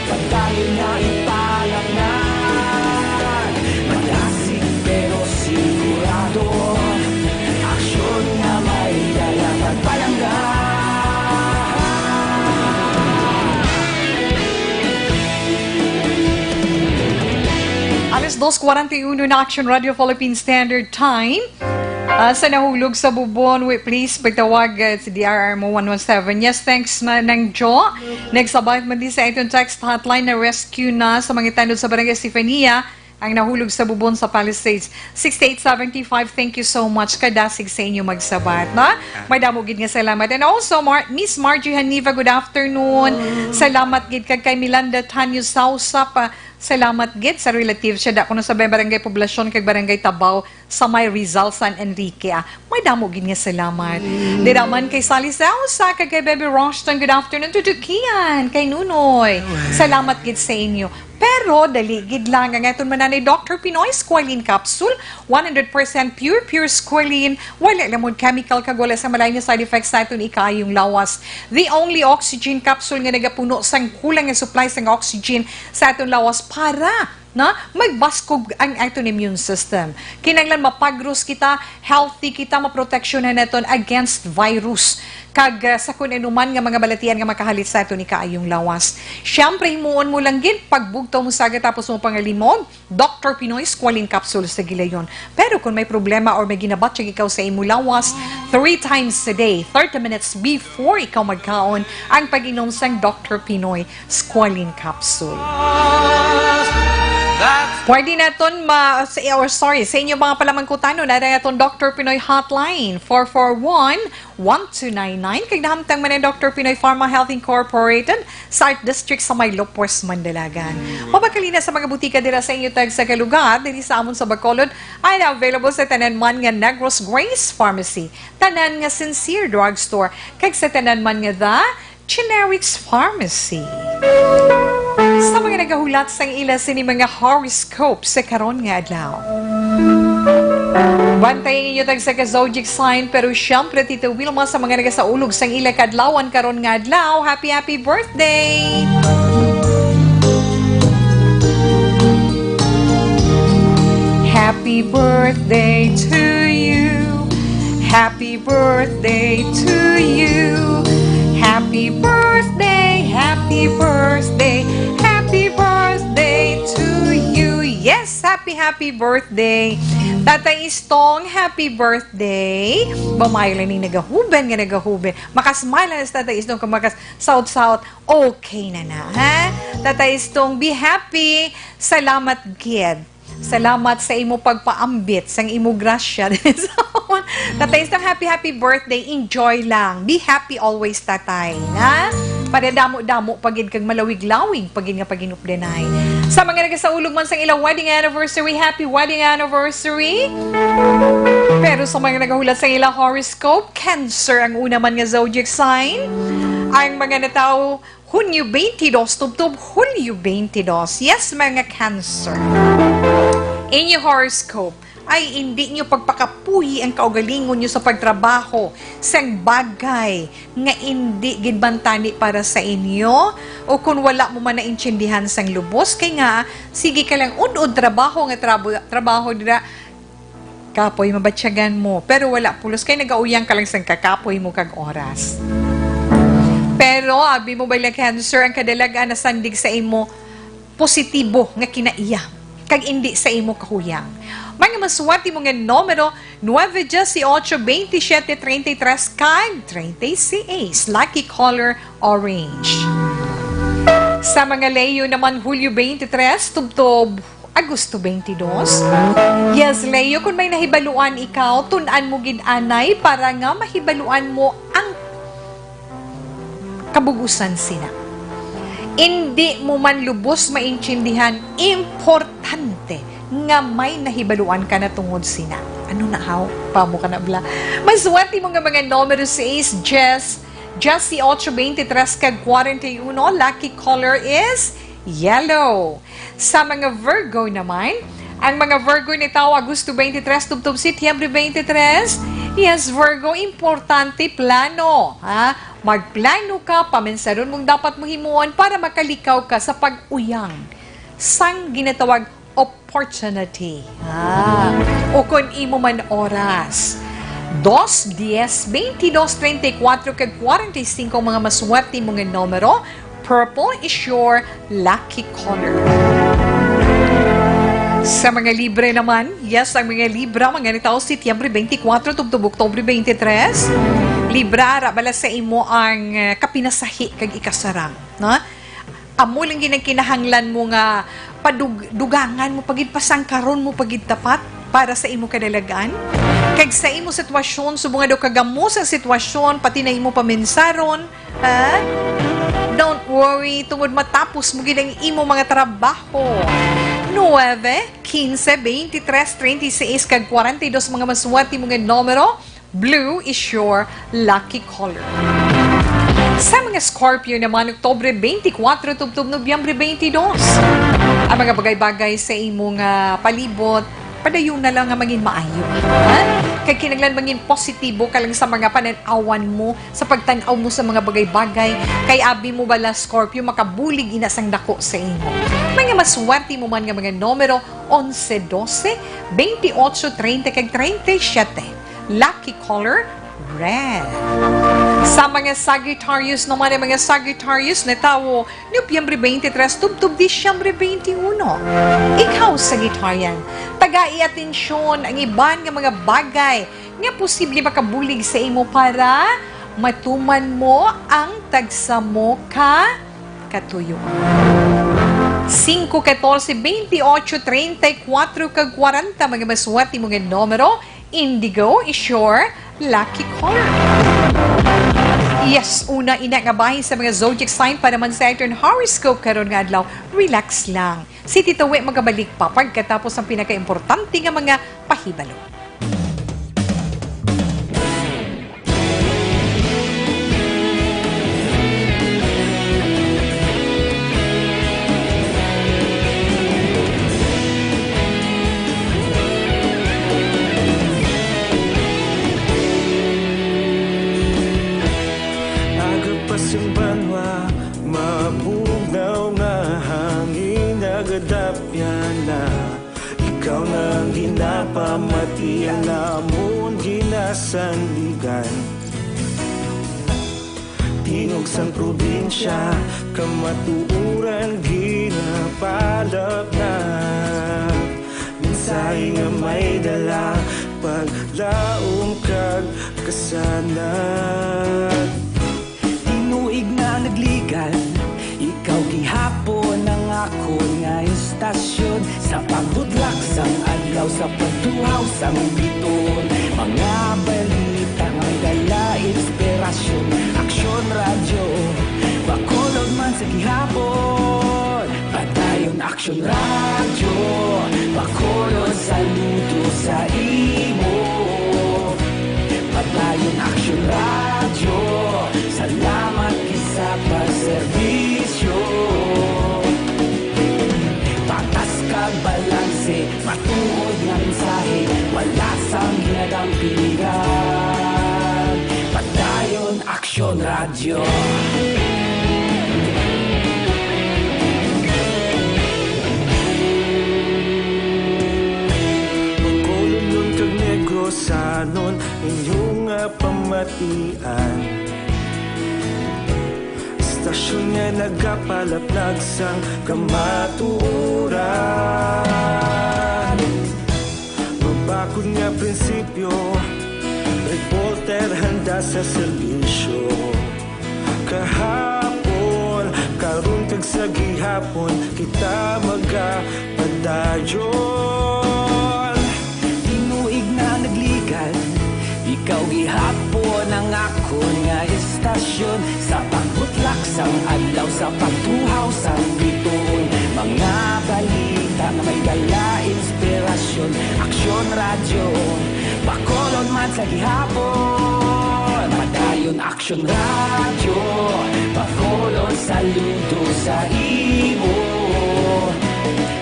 pagdali nga ipalangnan, malasig pero sigurado, aksyon nga may dala pagpalangga. Alas dos cuarenta y uno na, Action Radio Philippine Standard Time. Ah, sa nahulog sa bubon, we, please pagtawag, ah, sa D R R mo one one seven. Yes, thanks na nang Jo. Nagsabat man din sa iton text hotline na rescue na sa mga tanod sa Barangay Estefania ang nahulog sa bubon sa Palisades. Sixty-eight seventy-five, thank you so much. Kadasig sa inyo magsabat, na? Madamo gid nga salamat. And also, Mar-, Miss Margie Haniva, good afternoon. Salamat gid kag kay Milanda Tanyo Sausap, ah, salamat gid sa relative siya. Da kuno sa Barangay Poblacion kag Barangay Tabaw sa may Rizal, San Enrique, ah. Madamo gid nga salamat. Dira man kay Sally Sausa kag kay Baby Roshton, good afternoon. To Dukian, kay Nunoy. Salamat gid sa inyo. Pero dali gid lang ang aton mananay Doctor Pinoy Squalene Capsule, one hundred percent pure, pure squalene, wala lamon chemical kag wala sa malain nga side effects sa aton ikaayong lawas. The only oxygen capsule nga nagapuno sang kulang nga supply sang oxygen sa aton lawas para na magbaskog ang aton immune system. Kinahanglan mapagros kita, healthy kita, maproteksyonan naton against virus. Kag, ah, sa kun ano man nga mga balatian nga makahalit sa aton ikaayong lawas. Siyempre, himuon mo lang gid, pagbugtaw mo sa aga tapos mo pangalimog, Doctor Pinoy Squalene Capsule sa gilayon. Pero kung may problema or may ginabatyag ikaw sa imo lawas, three times a day, thirty minutes before ikaw magkaon, ang pag-inom sang Doctor Pinoy Squalene Capsule. Pwede naton ma-, sa, or sorry, sa inyo mga palamangkutanon, na naton Doctor Pinoy Hotline, four four one, one two nine nine. Kag nahamtang man ang Doctor Pinoy Pharma Health Incorporated sa Art District sa may Lopez, Mandalagan. Mabakal na sa mga butika dira sa inyo tagsa ka lugar, diri sa amon sa Bacolod, ay available sa tanan man nga Negros Grace Pharmacy, tanan nga Sincere Drugstore, kag sa tanan man nga The Generics Pharmacy. Sa mga nagahulat sang ila sini mga horoscope sa karon nga adlaw. Bantay ninyo tagsa ka zodiac sign, pero siyempre, Tito Wilma, sa mga nagasaulog sang ila kadlawan karon nga adlaw, happy, happy birthday! Happy birthday to you. Happy birthday to you. Happy birthday, happy birthday, happy birthday to you. Yes, happy, happy birthday. Tatay Istong, happy birthday. Bamay lang ning nagahuben nga nagahuben. Makasmile na si Tatay Istong kung makas-, saot-saot. Okay na na, ha? Tatay Istong, be happy. Salamat gid. Salamat sa imo pagpaambit sang imo grasya. Tatay Istong, happy, happy birthday. Enjoy lang. Be happy always, tatay. Ha? Para damo-damo pa gid kag malawig-lawig pa gid nga paginupdanay. Sa mga nagasaulog man sang ila wedding anniversary, happy wedding anniversary. Pero sa mga nagahulat sang ila horoscope, Cancer ang una man nga zodiac sign. Ang mga natawo Hunyo twenty-two tubtob Hulyo twenty-two. Yes, mga Cancer. Inyo horoscope ay indi nyo pagpakapuhi ang kaugalingon nyo sa pagtrabaho sang bagay nga indi gid bantani para sa inyo, o kon wala mo man naintindihan sang lubos, kay nga, sige ka lang, ud-od trabaho nga trabo-, trabaho dira, kapoy mabatyagan mo, pero wala pulos kay nagauyang ka lang sang kakapoy mo kag oras. Pero abi mo bala, Cancer, ang kadalagan nasandig sa imo positibo nga kinaiya kag indi sa imo kahuyang. Mga maswerte mo nga numero, nueve, dieciocho, veintisiete, treinta y tres, kag treinta y seis. Lucky color, orange. Sa mga Leo naman, Hulyo twenty-three, tubtob Agosto twenty-two. Yes, Leo, kung may nahibaluan ikaw, tun-an mo gid anay para nga mahibaluan mo ang kabug-usan sina. Indi mo man lubos maintindihan, importante nga may nahibaluan ka na tungod sina. Ano na, haw? Pamo ka na, bla. Maswerte mo nga mga numero, seis, dies, dieciocho, veintitrés, kag cuarenta y uno. Lucky color is Yellow. Sa mga Virgo naman, ang mga Virgo nitawo Agosto twenty-three tubtob Setyembre twenty-three. Yes, Virgo, importante plano, ha? Magplano ka, paminsaron mong dapat mo himuon para makalikaw ka sa pag-uyang sang ginatawag opportunity. Ah, o kon imo man oras. Dos, dies, veintidós, treinta y cuatro, kag kwarenta y cinco ang mga maswerte mo nga numero. Purple is your lucky color. Sa mga Libra naman, yes, ang mga Libra, mga nitawo Setyembre twenty-four tubtob Oktubre twenty-three. Libra, ara bala sa imo ang, eh, kapinasahi kag ikasarang, no? Amo lang gid ang kinahanglan mo nga padug-, dugangan mo pa gid, pasangkaron mo pa gid tapat para sa imo kadalagan. Kag sa imo sitwasyon, subong nga daw kagamo sa sitwasyon, pati na imo paminsaron, ha? Don't worry, tungod matapos mo gid ang imo mga trabaho. Nuebe, quince, veintitrés, treinta y seis, kag kwarenta y dos mga maswerte mo nga numero. Blue is your lucky color. Sa mga Scorpio naman, Oktubre twenty-four tubtob Nobyembre twenty-two. Ang mga bagay-bagay sa imo nga palibot, padayon na lang nga mangin maayo. Ha? Kay kinahanglan mangin positibo ka lang sa mga panan-awan mo, sa pagtan-aw mo sa mga bagay-bagay. Kay abi mo bala, Scorpio, makabulig ina sang dako sa imo. Mga maswerte mo man nga mga numero, onse, dose, veintiocho, treinta, kag treinta y siete. Lucky color, red. Sa mga Sagittarius naman, ang mga Sagittarius natawo Nobyembre twenty-three tubtob Disyembre twenty-one. Ikaw, Sagittarian, tagai atensyon ang iban nga mga bagay nga posible makabulig sa imo para matuman mo ang tagsa mo ka katuyoan. Singko, katorse, bentiocho, treinta y kuatro, kag kwarenta, mga maswerte mo nga numero. Indigo is your lucky color. Yes, una ina nga bahin sa mga zodiac sign para man sa aton horoscope karon nga adlaw. Relax lang. Si Tito Wi magabalik pa pagkatapos ang pinakaimportante nga mga pahibalo. Aga pa sing banwa, mabugnaw nga hangin, nagadapyan na. Ikaw na ang ginapamati, ang amon ginasandigan. Tingog sang probinsya, kamatuoran ginapalapnap. Mensahe nga may dala, paglaom kag kasanag. Tinuig na nagligan, ikaw gihapon ang akon nga istasyon. Sa pagbutlak sang adlaw, sa pagtuhaw sang bituon, mga balita nga may dala inspirasyon. Aksyon Radyo, Bacolod man sa gihapon. Padayon Aksyon Radyo, Bacolod, saludo sa imo. Padayon Aksyon Radyo, salamat gid sa pagserbisyo. Patas kag balanse, matuod nga mensahe, wala sang ginadampingan. Padayon Aksyon Radyo. Bacolodnon kag Negrosanon, inyo nga pamatian. Istasyon nga nagapalapnag sang kamatuoran. Mabakod nga prinsipyo, reporter handa sa serbisyo. Kahapon, karon kag sa gihapon, kita magapadayon. Tinuig na nagligan, ikaw gihapon ang akon nga istasyon. Sa pagbutlak sang adlaw, sa pagtuhaw sang bituon, mga balita nga may dala inspirasyon. Aksyon Radyo, Bacolod man sa gihapon. Padayon Action Radio, Bacolod, saludo sa imo.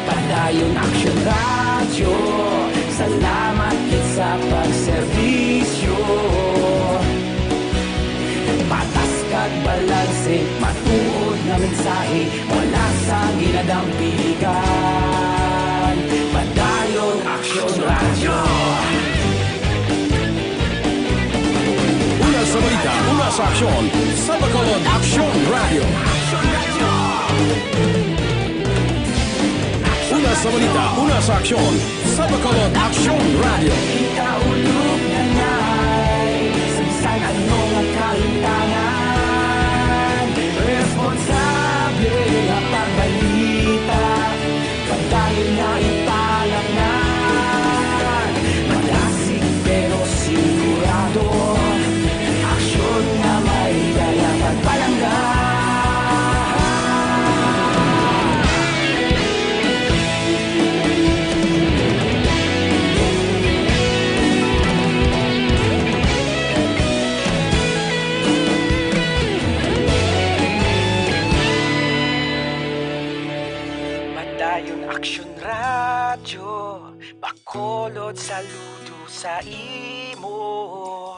Padayon Action Radio, salamat gid sa pagserbisyo. Patas kag balanse, matuod nga mensahe, wala sang ginadampigan. Padayon Action Radio. Una sa balita, una sa aksyon, sa Bacolod Action Radio. Una sa balita, una sa aksyon, sa Bacolod Action Radio. Kita ulog na ngay, sa bisan ano nga kalimtangan, responsable nga pagbalita. Padayon na ipalangag, malasig pero sigurado, aksyon nga may dala pagpalangga. Padayon Action Radio, Bacolod, saludo sa imo.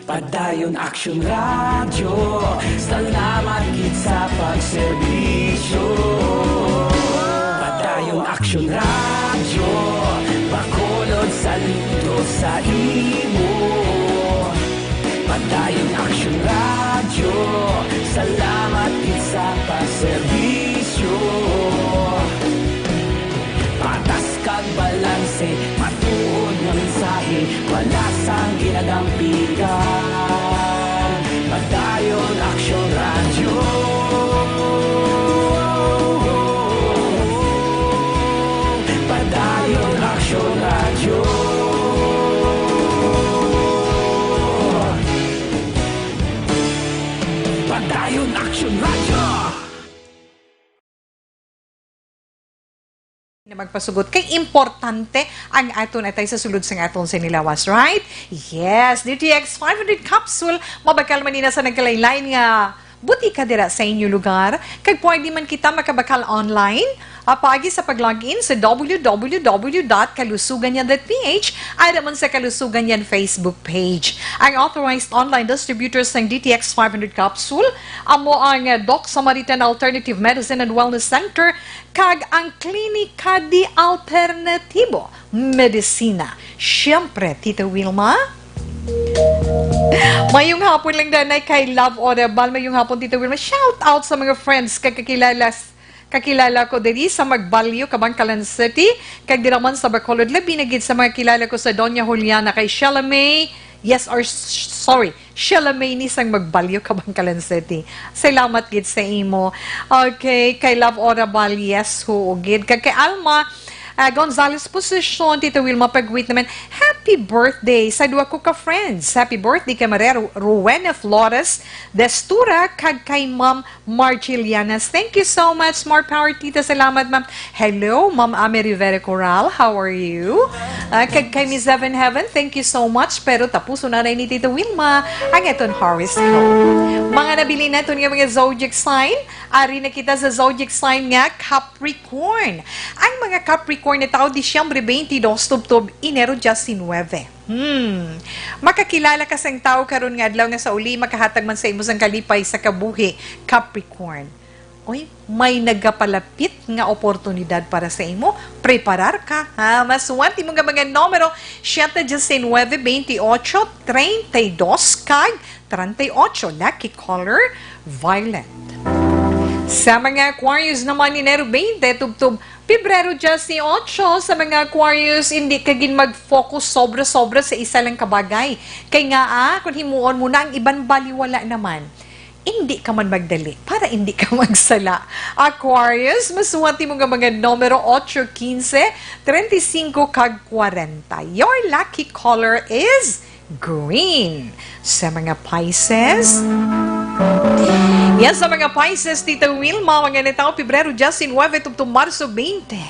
Padayon Action Radio, salamat gid sa pagserbisyo. Padayon Action Radio, Bacolod, saludo sa imo. Padayon Action Radio, salamat gid sa pagserbisyo. Patas kag balanse, matuod nga mensahe, wala sang ginadampigan. Padayon Action Radio. Padayon Action Radio. Padayon Action Radio. Na magpasugot kay importante ang aton atay sa sulod sang aton sinilawas, right? Yes, D T X five hundred capsule, mabakal man ina sa nagkalain-lain nga butika dira sa inyo lugar, kag pwede man kita makabakal online, ah, paagi sa pag-login sa W W W dot kalusugan yan dot P H, ay naman sa Kalusugan Yan Facebook page. Ang authorized online distributors ng D T X five hundred capsule amo ang, ah, Doc Samaritan Alternative Medicine and Wellness Center kag ang Klinika de Alternatibo Medisina. Siyempre, Tita Wilma, mayong hapon lang danay kay Love Audible. Mayong hapon, Tita Wilma. Shout out sa mga friends kag kakilala, kakilala ko diri sa Magbalyo, Kabankalan City, kag dira man sa Bacolod, labi na gid sa mga kilala ko sa Doña Juliana, kay Shella May, yes, or s-, sorry, Shella May ni sang Magbalyo, Kabankalan City. Salamat gid sa imo. Okay, kay Love Orabal, yes, huo gid. Kag kay Alma, ah, Gonzales Posisyon, Tita Wilma, pag-greet naman, happy birthday sa duha ko ka friends. Happy birthday kay Maria Ru-, Rowena Flores Destura, kag kay Ma'am Marchilianas. Thank you so much. More power, Tita. Salamat, ma'am. Hello, Ma'am Ame Rivera Coral. How are you? Ah, kag kay Miss Seven Heaven, thank you so much. Pero tapuson na ni Tita Wilma ang aton horoscope. Mga nabilin naton nga mga zodiac sign, ari na kita sa zodiac sign nga Capricorn. Ang mga Capricorn na tawo, Disyembre twenty-two tubtob Enero diecinuebe. Hmm. Makakilala ka sang tawo karon nga adlaw nga sa uli makahatag man sa imo sang kalipay sa kabuhi, Capricorn. Uy, may nagapalapit nga oportunidad para sa imo. Preparar ka, ha? Masuwat imo nga mga numero, siete diecinuebe, veintiocho, treinta y dos, kag treinta y ocho. Lucky color, violet. Sa mga Aquarius naman, Enero twenty, tubtob Pebrero dieciocho, sa mga Aquarius, hindi ka gid mag-focus sobra-sobra sa isa lang ka bagay. Kay nga, ah, kung himuon mo na, ang iban baliwala naman. Hindi ka man magdali para hindi ka magsala. Aquarius, masuwat imo nga mga numero, ocho, quince, treinta y cinco, kag kwarenta. Your lucky color is green. Sa mga Pisces, yes, sa mga Pisces, Tita Wilma, mga natawo Pebrero diecinuebe tubtob Marso twenty.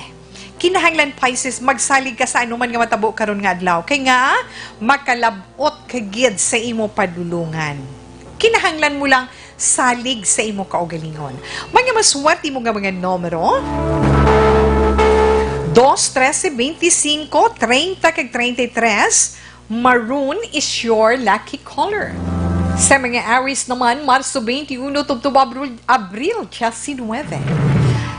Kinahanglan, Pisces, magsalig ka sa anuman nga matabo karon nga adlaw. Kay nga, makalab-ot ka gid sa imo padulongan. Kinahanglan mo lang salig sa imo kaugalingon. Mga maswat imo nga mga numero, dos, trese, bente singko, treinta, kag treinta y tres. Maroon is your lucky color. Sa mga Aries naman, Marso twenty-one tubtob Abril, Abril diecinuebe.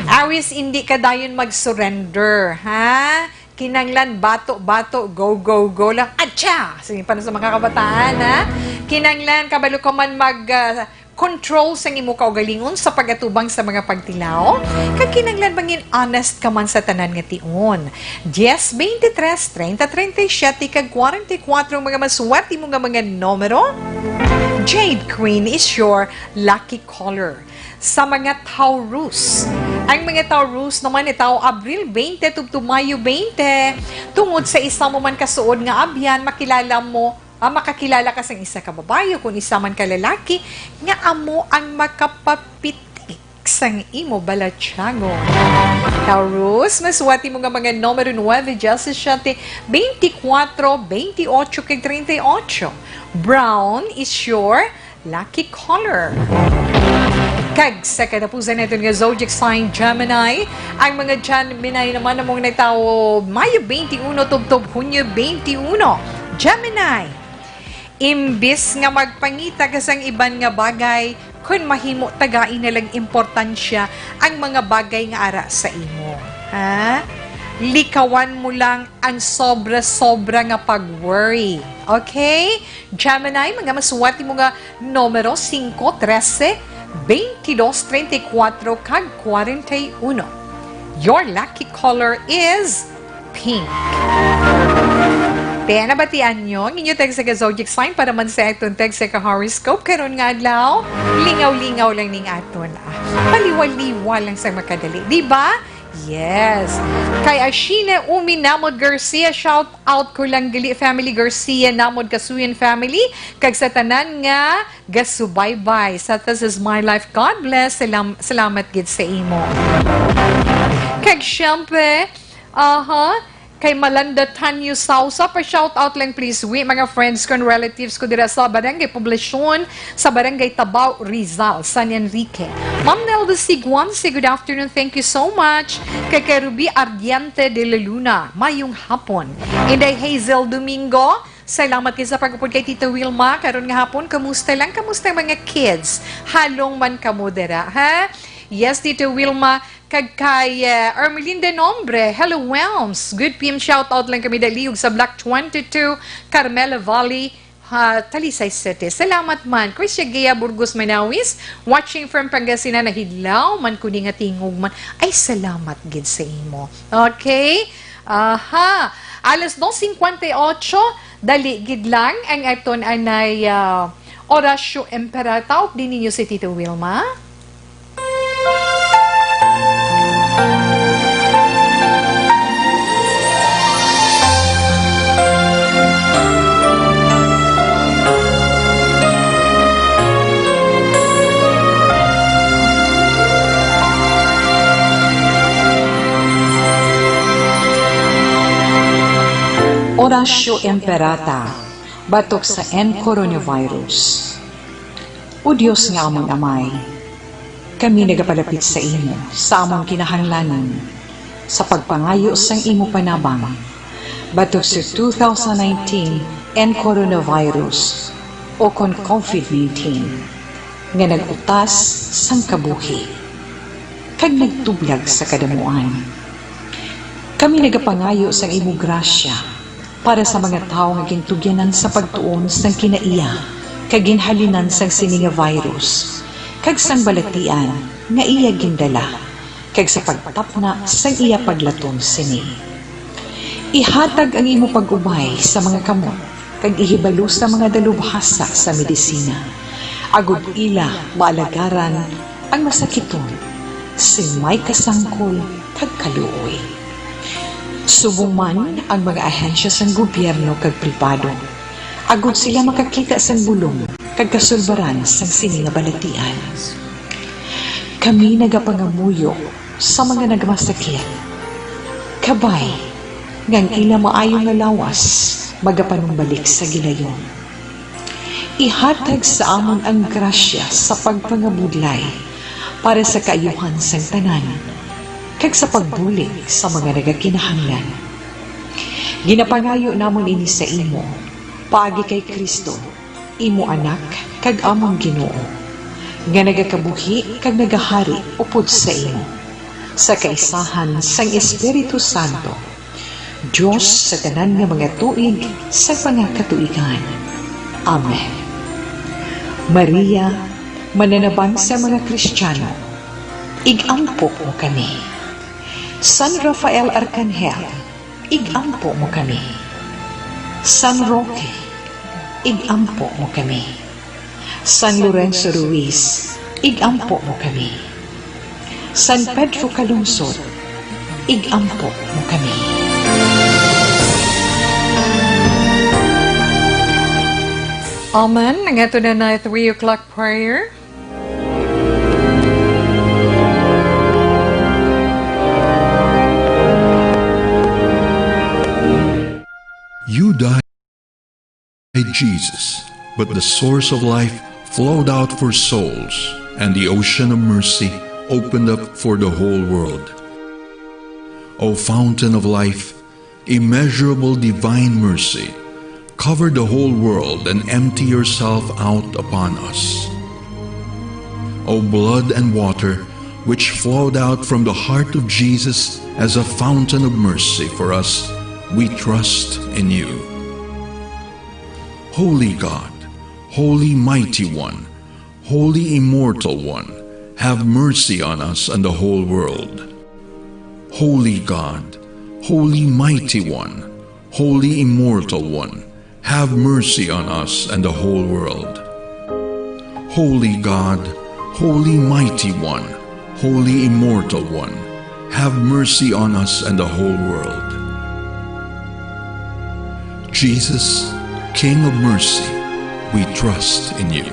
Aries, hindi ka dayon mag-surrender, ha? Kinanglan bato-bato, go, go, go lang. Atcha! Sige pa na sa mga kabataan, ha? Kinanglan kabalo ka man mag, ah, control sang imo kaugalingon sa pag-atubang sa mga pagtilaw, kag kinanglan mangin honest ka man sa tanan nga tion. Dies, bente tres, treinta, treinta y siete, kag kwarenta y kuwatro ang mga maswerte mo nga mga numero. Jade Queen is your lucky color. Sa mga Taurus, ang mga Taurus naman ni tao Abril bente tubtob Mayo bente, tungod sa isa mo man kasuod nga abyan, makilala mo, ah, makakilala ka sang isa ka babayi o kung isa man ka lalaki nga amo ang makapapitik sang imo balatyagon. Taurus, maswerte mo nga mga numero nuebe, diecisiete, bente kuwatro, bente otso, kag treinta y ocho. Brown is your lucky color. Kag sa katapusan naton nga zodiac sign, Gemini, ang mga Gemini naman among nagtawo Mayo twenty-one tubtob Hunyo twenty-one. Gemini, imbis nga magpangita ka sang iban nga bagay, kun mahimo tagai na lang importansya ang mga bagay nga ara sa imo. Ha? Likawan mo lang ang sobra-sobra nga pag-worry. Okay? Gemini, mga maswerte mo nga numero singko, trese, bente dos, treinta y kuwatro, kag kwarenta y uno. Your lucky color is pink. Kaya nabatian nyo ang inyo tagsa ka zodiac sign para man sa aton tagsa ka horoscope karon nga adlaw. Lingaw-lingaw lang ning aton, ah, paliwaliwa lang sa makadali, di ba? Yes. Kay Ashina Umi Namod Garcia, shout out ko lang gali family, Garcia Namod Kasuyan family, kag sa tanan nga gasubaybay sa This Is My Life. God bless. Salam-, salamat gid sa imo. Kag syempre, aha, kay Malanda Tanyo Sausa, pa shout out lang please. Wi, mga friends ko and relatives ko dira sa Barangay Poblacion, sa Barangay Tabao, Rizal, San Enrique. Ma'am Nelda Siguan, say good afternoon. Thank you so much. Kay, kay Ruby Ardiente de la Luna, mayong hapon. Inday Hazel Domingo, salamat gid sa pag-upod kay Tita Wilma. Karon nga hapon, kamusta lang? Kamusta ang mga kids? Halong man kamo dira, ha? Yes, Tita Wilma. Kag kay, eh, Ermelinda Nombre. Hello, Welms. Good P M shout out lang kami dali ug sa Block twenty-two, Carmela Valley, ha, Talisay City. Salamat man. Christian Gea Burgos Manawis, watching from Pangasinan. Nahidlaw man ko ni nga tingog man. Ay, salamat gid sa imo. Okay? Aha. Alas dos cincuenta y ocho, dali gid lang ang aton anay, ah, Horacio Emperata. Ug din ninyo si Tito Wilma. Horacio Emperata, batok sa N coronavirus. O Dios nga amon Amay, kami nagapalapit sa imo sa amon kinahanglanon sa pagpangayo sang imo panabang batok sa two thousand nineteen N coronavirus o kon COVID nineteen nga nag-utas sang kabuhi kag nagtublag sa kadamuan. Kami nagapangayo sang imo grasya para sa mga tawo nga gintugyanan sa pagtuon sang kinaiya kag ginhalinan sang sini nga virus, kag sang balatian nga iya gindala, kag sa pagtapna sang iya paglaton sini. Ihatag ang imo pag-ubay sa mga kamot, kag ihibalo sa mga dalubhasa sa medisina, agod ila maalagaran ang masakiton sing may kasangkol kag kaluoy. Subong man ang mga ahensya sang gobyerno kag pribado, agod sila makakita sang bulong kag kasulbaran sang sini nga balatian. Kami nagapangamuyo sa mga nagmasakit, kabay nga ang ila maayo nga lawas magapanumbalik sa gilayon. Ihatag sa amon ang grasya sa pagpangabudlay para sa kaayuhan sang tanan, kag sa pagbulig sa mga nagakinahanglan. Ginapangayo namon ini sa imo, paagi kay Cristo, imo Anak, kag amon Ginoo, nga nagakabuhi kag nagahari upod sa imo, sa kaisahan sang Espiritu Santo, Dios sa tanan nga mga tuig sa mga katuigan. Amen. Maria, mananabang sa mga Kristiyano, ig-ampo mo kami. San Rafael Arcangel, ig-ampo mo kami. San Roque, ig-ampo mo kami. San Lorenzo Ruiz, ig-ampo mo kami. San Pedro Calungsod, ig-ampo mo kami. Amen. Ngadto na na three o'clock prayer. You died, Jesus, but the source of life flowed out for souls, and the ocean of mercy opened up for the whole world. O fountain of life, immeasurable divine mercy, cover the whole world and empty yourself out upon us. O blood and water, which flowed out from the heart of Jesus as a fountain of mercy for us, we trust in you. Holy God, Holy Mighty One, Holy Immortal One, have mercy on us and the whole world. Holy God, Holy Mighty One, Holy Immortal One, have mercy on us and the whole world. Holy God, Holy Mighty One, Holy Immortal One, have mercy on us and the whole world. Jesus, King of mercy, we trust in you.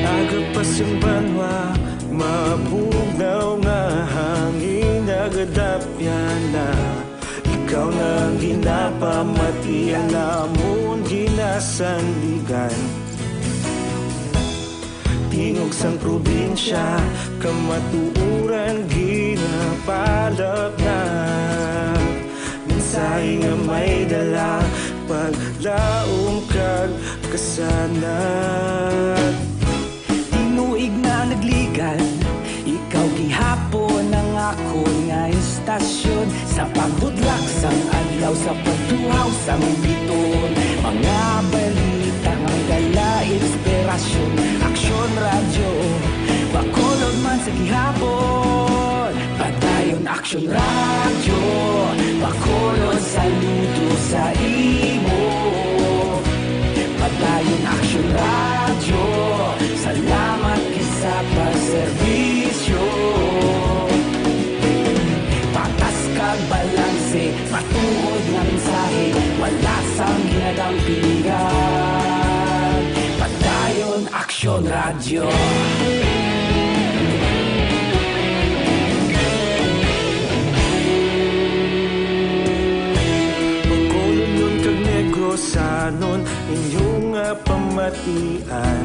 Aga pa sing banwa, mabugnaw nga hangin nagadapyan na. Ikaw na ang ginapamatian namon ginasandigan. Tingog sang probinsya, kamatuoran ginapalapnap. Mensahe nga may dala, paglaom kag kasanag. Tinuig na nagligad, ikaw gihapon ang akon nga istasyon. Sa pagbutlak sang adlaw, sa pagtuhaw sang bituon, mga balita nga may dala inspirasyon. Aksyon Radyo, Bacolod man sa gihapon. Padayon Aksyon Radyo, Bacolod, saludo sa imo. Padayon Aksyon Radyo, salamat gid sa pagserbisyo. Patas kag balanse, matuod nga mensahe, wala sang ginadampingan. Padayon Aksyon Radyo. Bacolodnon kag Negrosanon, inyo nga pamatian.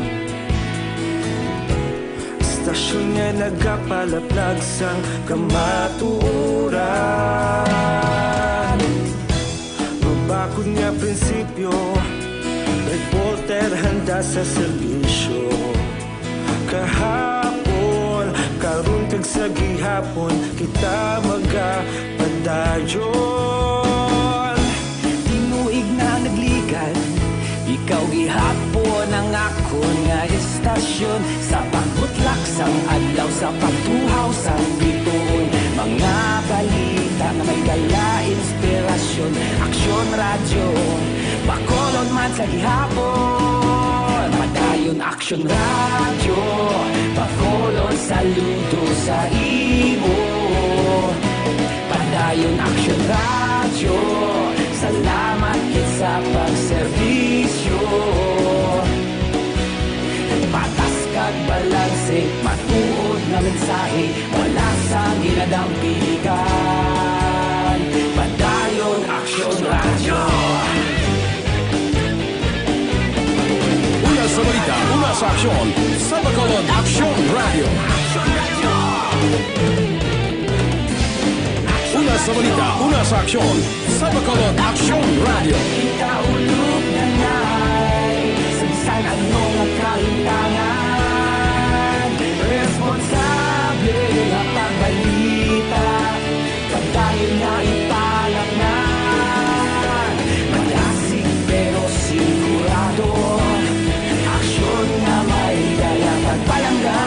Istasyon nga nagapalaplag sang kamatuoran. Mabakod nga prinsipyo, reporter handa sa serbisyo. Kahapon, karon, kag sa gihapon, kita magapadayon. Tinuig na nagligad, ikaw gihapon ang akon nga istasyon. Sa pagbutlak sang adlaw, sa pagtuhaw sang bituon, mga balita nga may dala inspirasyon. Aksyon Radyo, Bacolod man sa gihapon. Padayon Aksyon Radyo, Bacolod, saludo sa Sa matuod nga mensahe, wala sa ginadampingan. Padayon Aksyon Radyo. Una sa balita, una sa aksyon, sa Bacolod Aksyon Radyo. Una sa balita, una sa aksyon, sa Bacolod Aksyon Radyo. Kita ulog na ngay, sa bisan ano nga kahintangan, responsable nga pagbalita, pagdahil nga ipalaknan, malasig pero sigurado, aksyon nga may dala pagpalangga.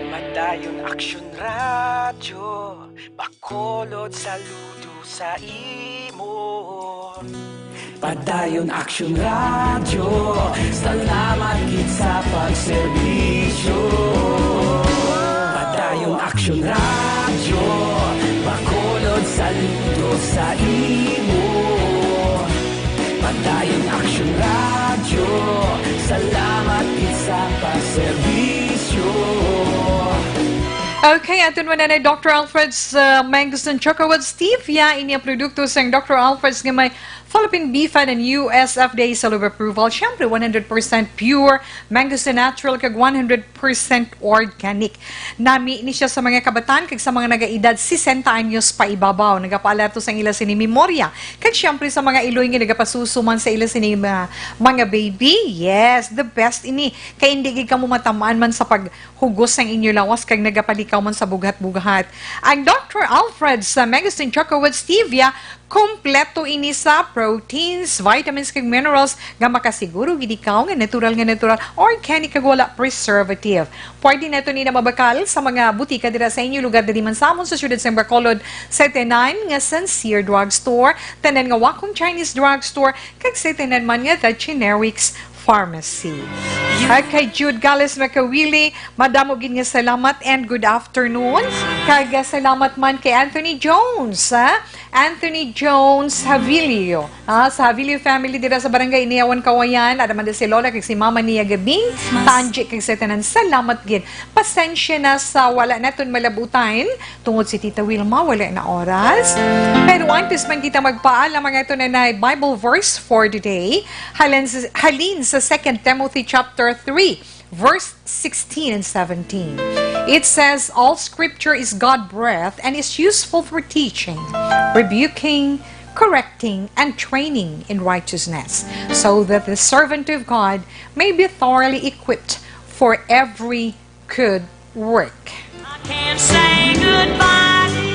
Padayon Aksyon Radyo, Bacolod, saludo sa imo. Padayon Aksyon Radyo, salamat gid sa pagserbisyo. Padayon Aksyon Radyo, Bacolod, saludo sa imo. Padayon Aksyon Radyo, salamat gid sa pagserbisyo. Okay, aton man na Doctor Alfred's, uh, Mangosteen Choco with Stevia. Ini ang produkto sang Doctor Alfred's nga may Philippine B fad and U S F D A seal of approval. Siyempre, one hundred percent pure, mangosteen natural, kag one hundred percent organic. Nami ni siya sa mga kabatan kag sa mga nagaedad sesenta anyos pa ibabaw. Nagapaalerto sang ila sini memorya. Kag siyempre sa mga iloy nga nagapasuso man sa ila sini mga, mga baby. Yes, the best ini. Kay hindi gid kamo matamaan man sa pag hugos sang inyo lawas kag nagapalikaw man sa bughat-bughat. Ang Doctor Alfred sa Mangosteen Choco with Stevia, kompleto ini sa proteins, vitamins, kag minerals nga makasiguro gid ikaw nga natural nga natural, organic kag wala preservative. Pwede nato ni na mabakal sa mga butika dira sa inyo lugar, diri man sa amon sa siyudad sa Bacolod, sa tanan nga Sincere Drugstore, tanan nga Wacom Chinese Drugstore, kag sa tanan man nga The Generics Pharmacy. At kay Jude Gales Makawili, madamo gid nga salamat and good afternoon. Kag, ah, salamat man kay Anthony Jones, ha? Anthony Jones Havilio, ha? Sa Havilio family dira sa Barangay Iniawan, Kawayan, ada man si Lola kag si Mama niya gabing tanji kag sa tanan. Salamat gid. Pasensya na sa wala naton malabutan. Tungod si Tita Wilma, wala na oras. Pero antes man kita magpaalam, ang ato na na Bible verse for today, halin sa, halin sa Second Timothy chapter three, verse sixteen and seventeen. It says, "All scripture is God-breathed and is useful for teaching, rebuking, correcting, and training in righteousness, so that the servant of God may be thoroughly equipped for every good work." I can't say goodbye.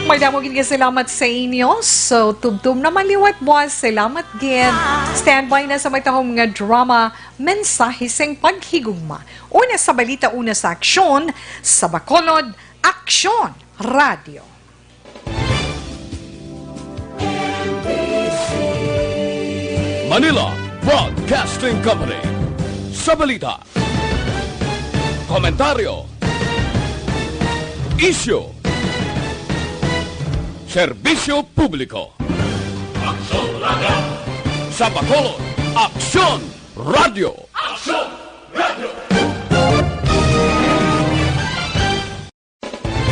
Madamo gid nga salamat sa inyo. So, tubtob naman liwat buwas. Salamat gid. Standby na sa matahom nga drama, Mensahe sing Paghigugma. Una sa balita, una sa aksyon, sa Bacolod, Aksyon Radio. Manila Broadcasting Company. Sa balita, komentaryo, isyu, serbisyo publiko. Aksyon Radio. Sa Bacolod, Aksyon Radio. Aksyon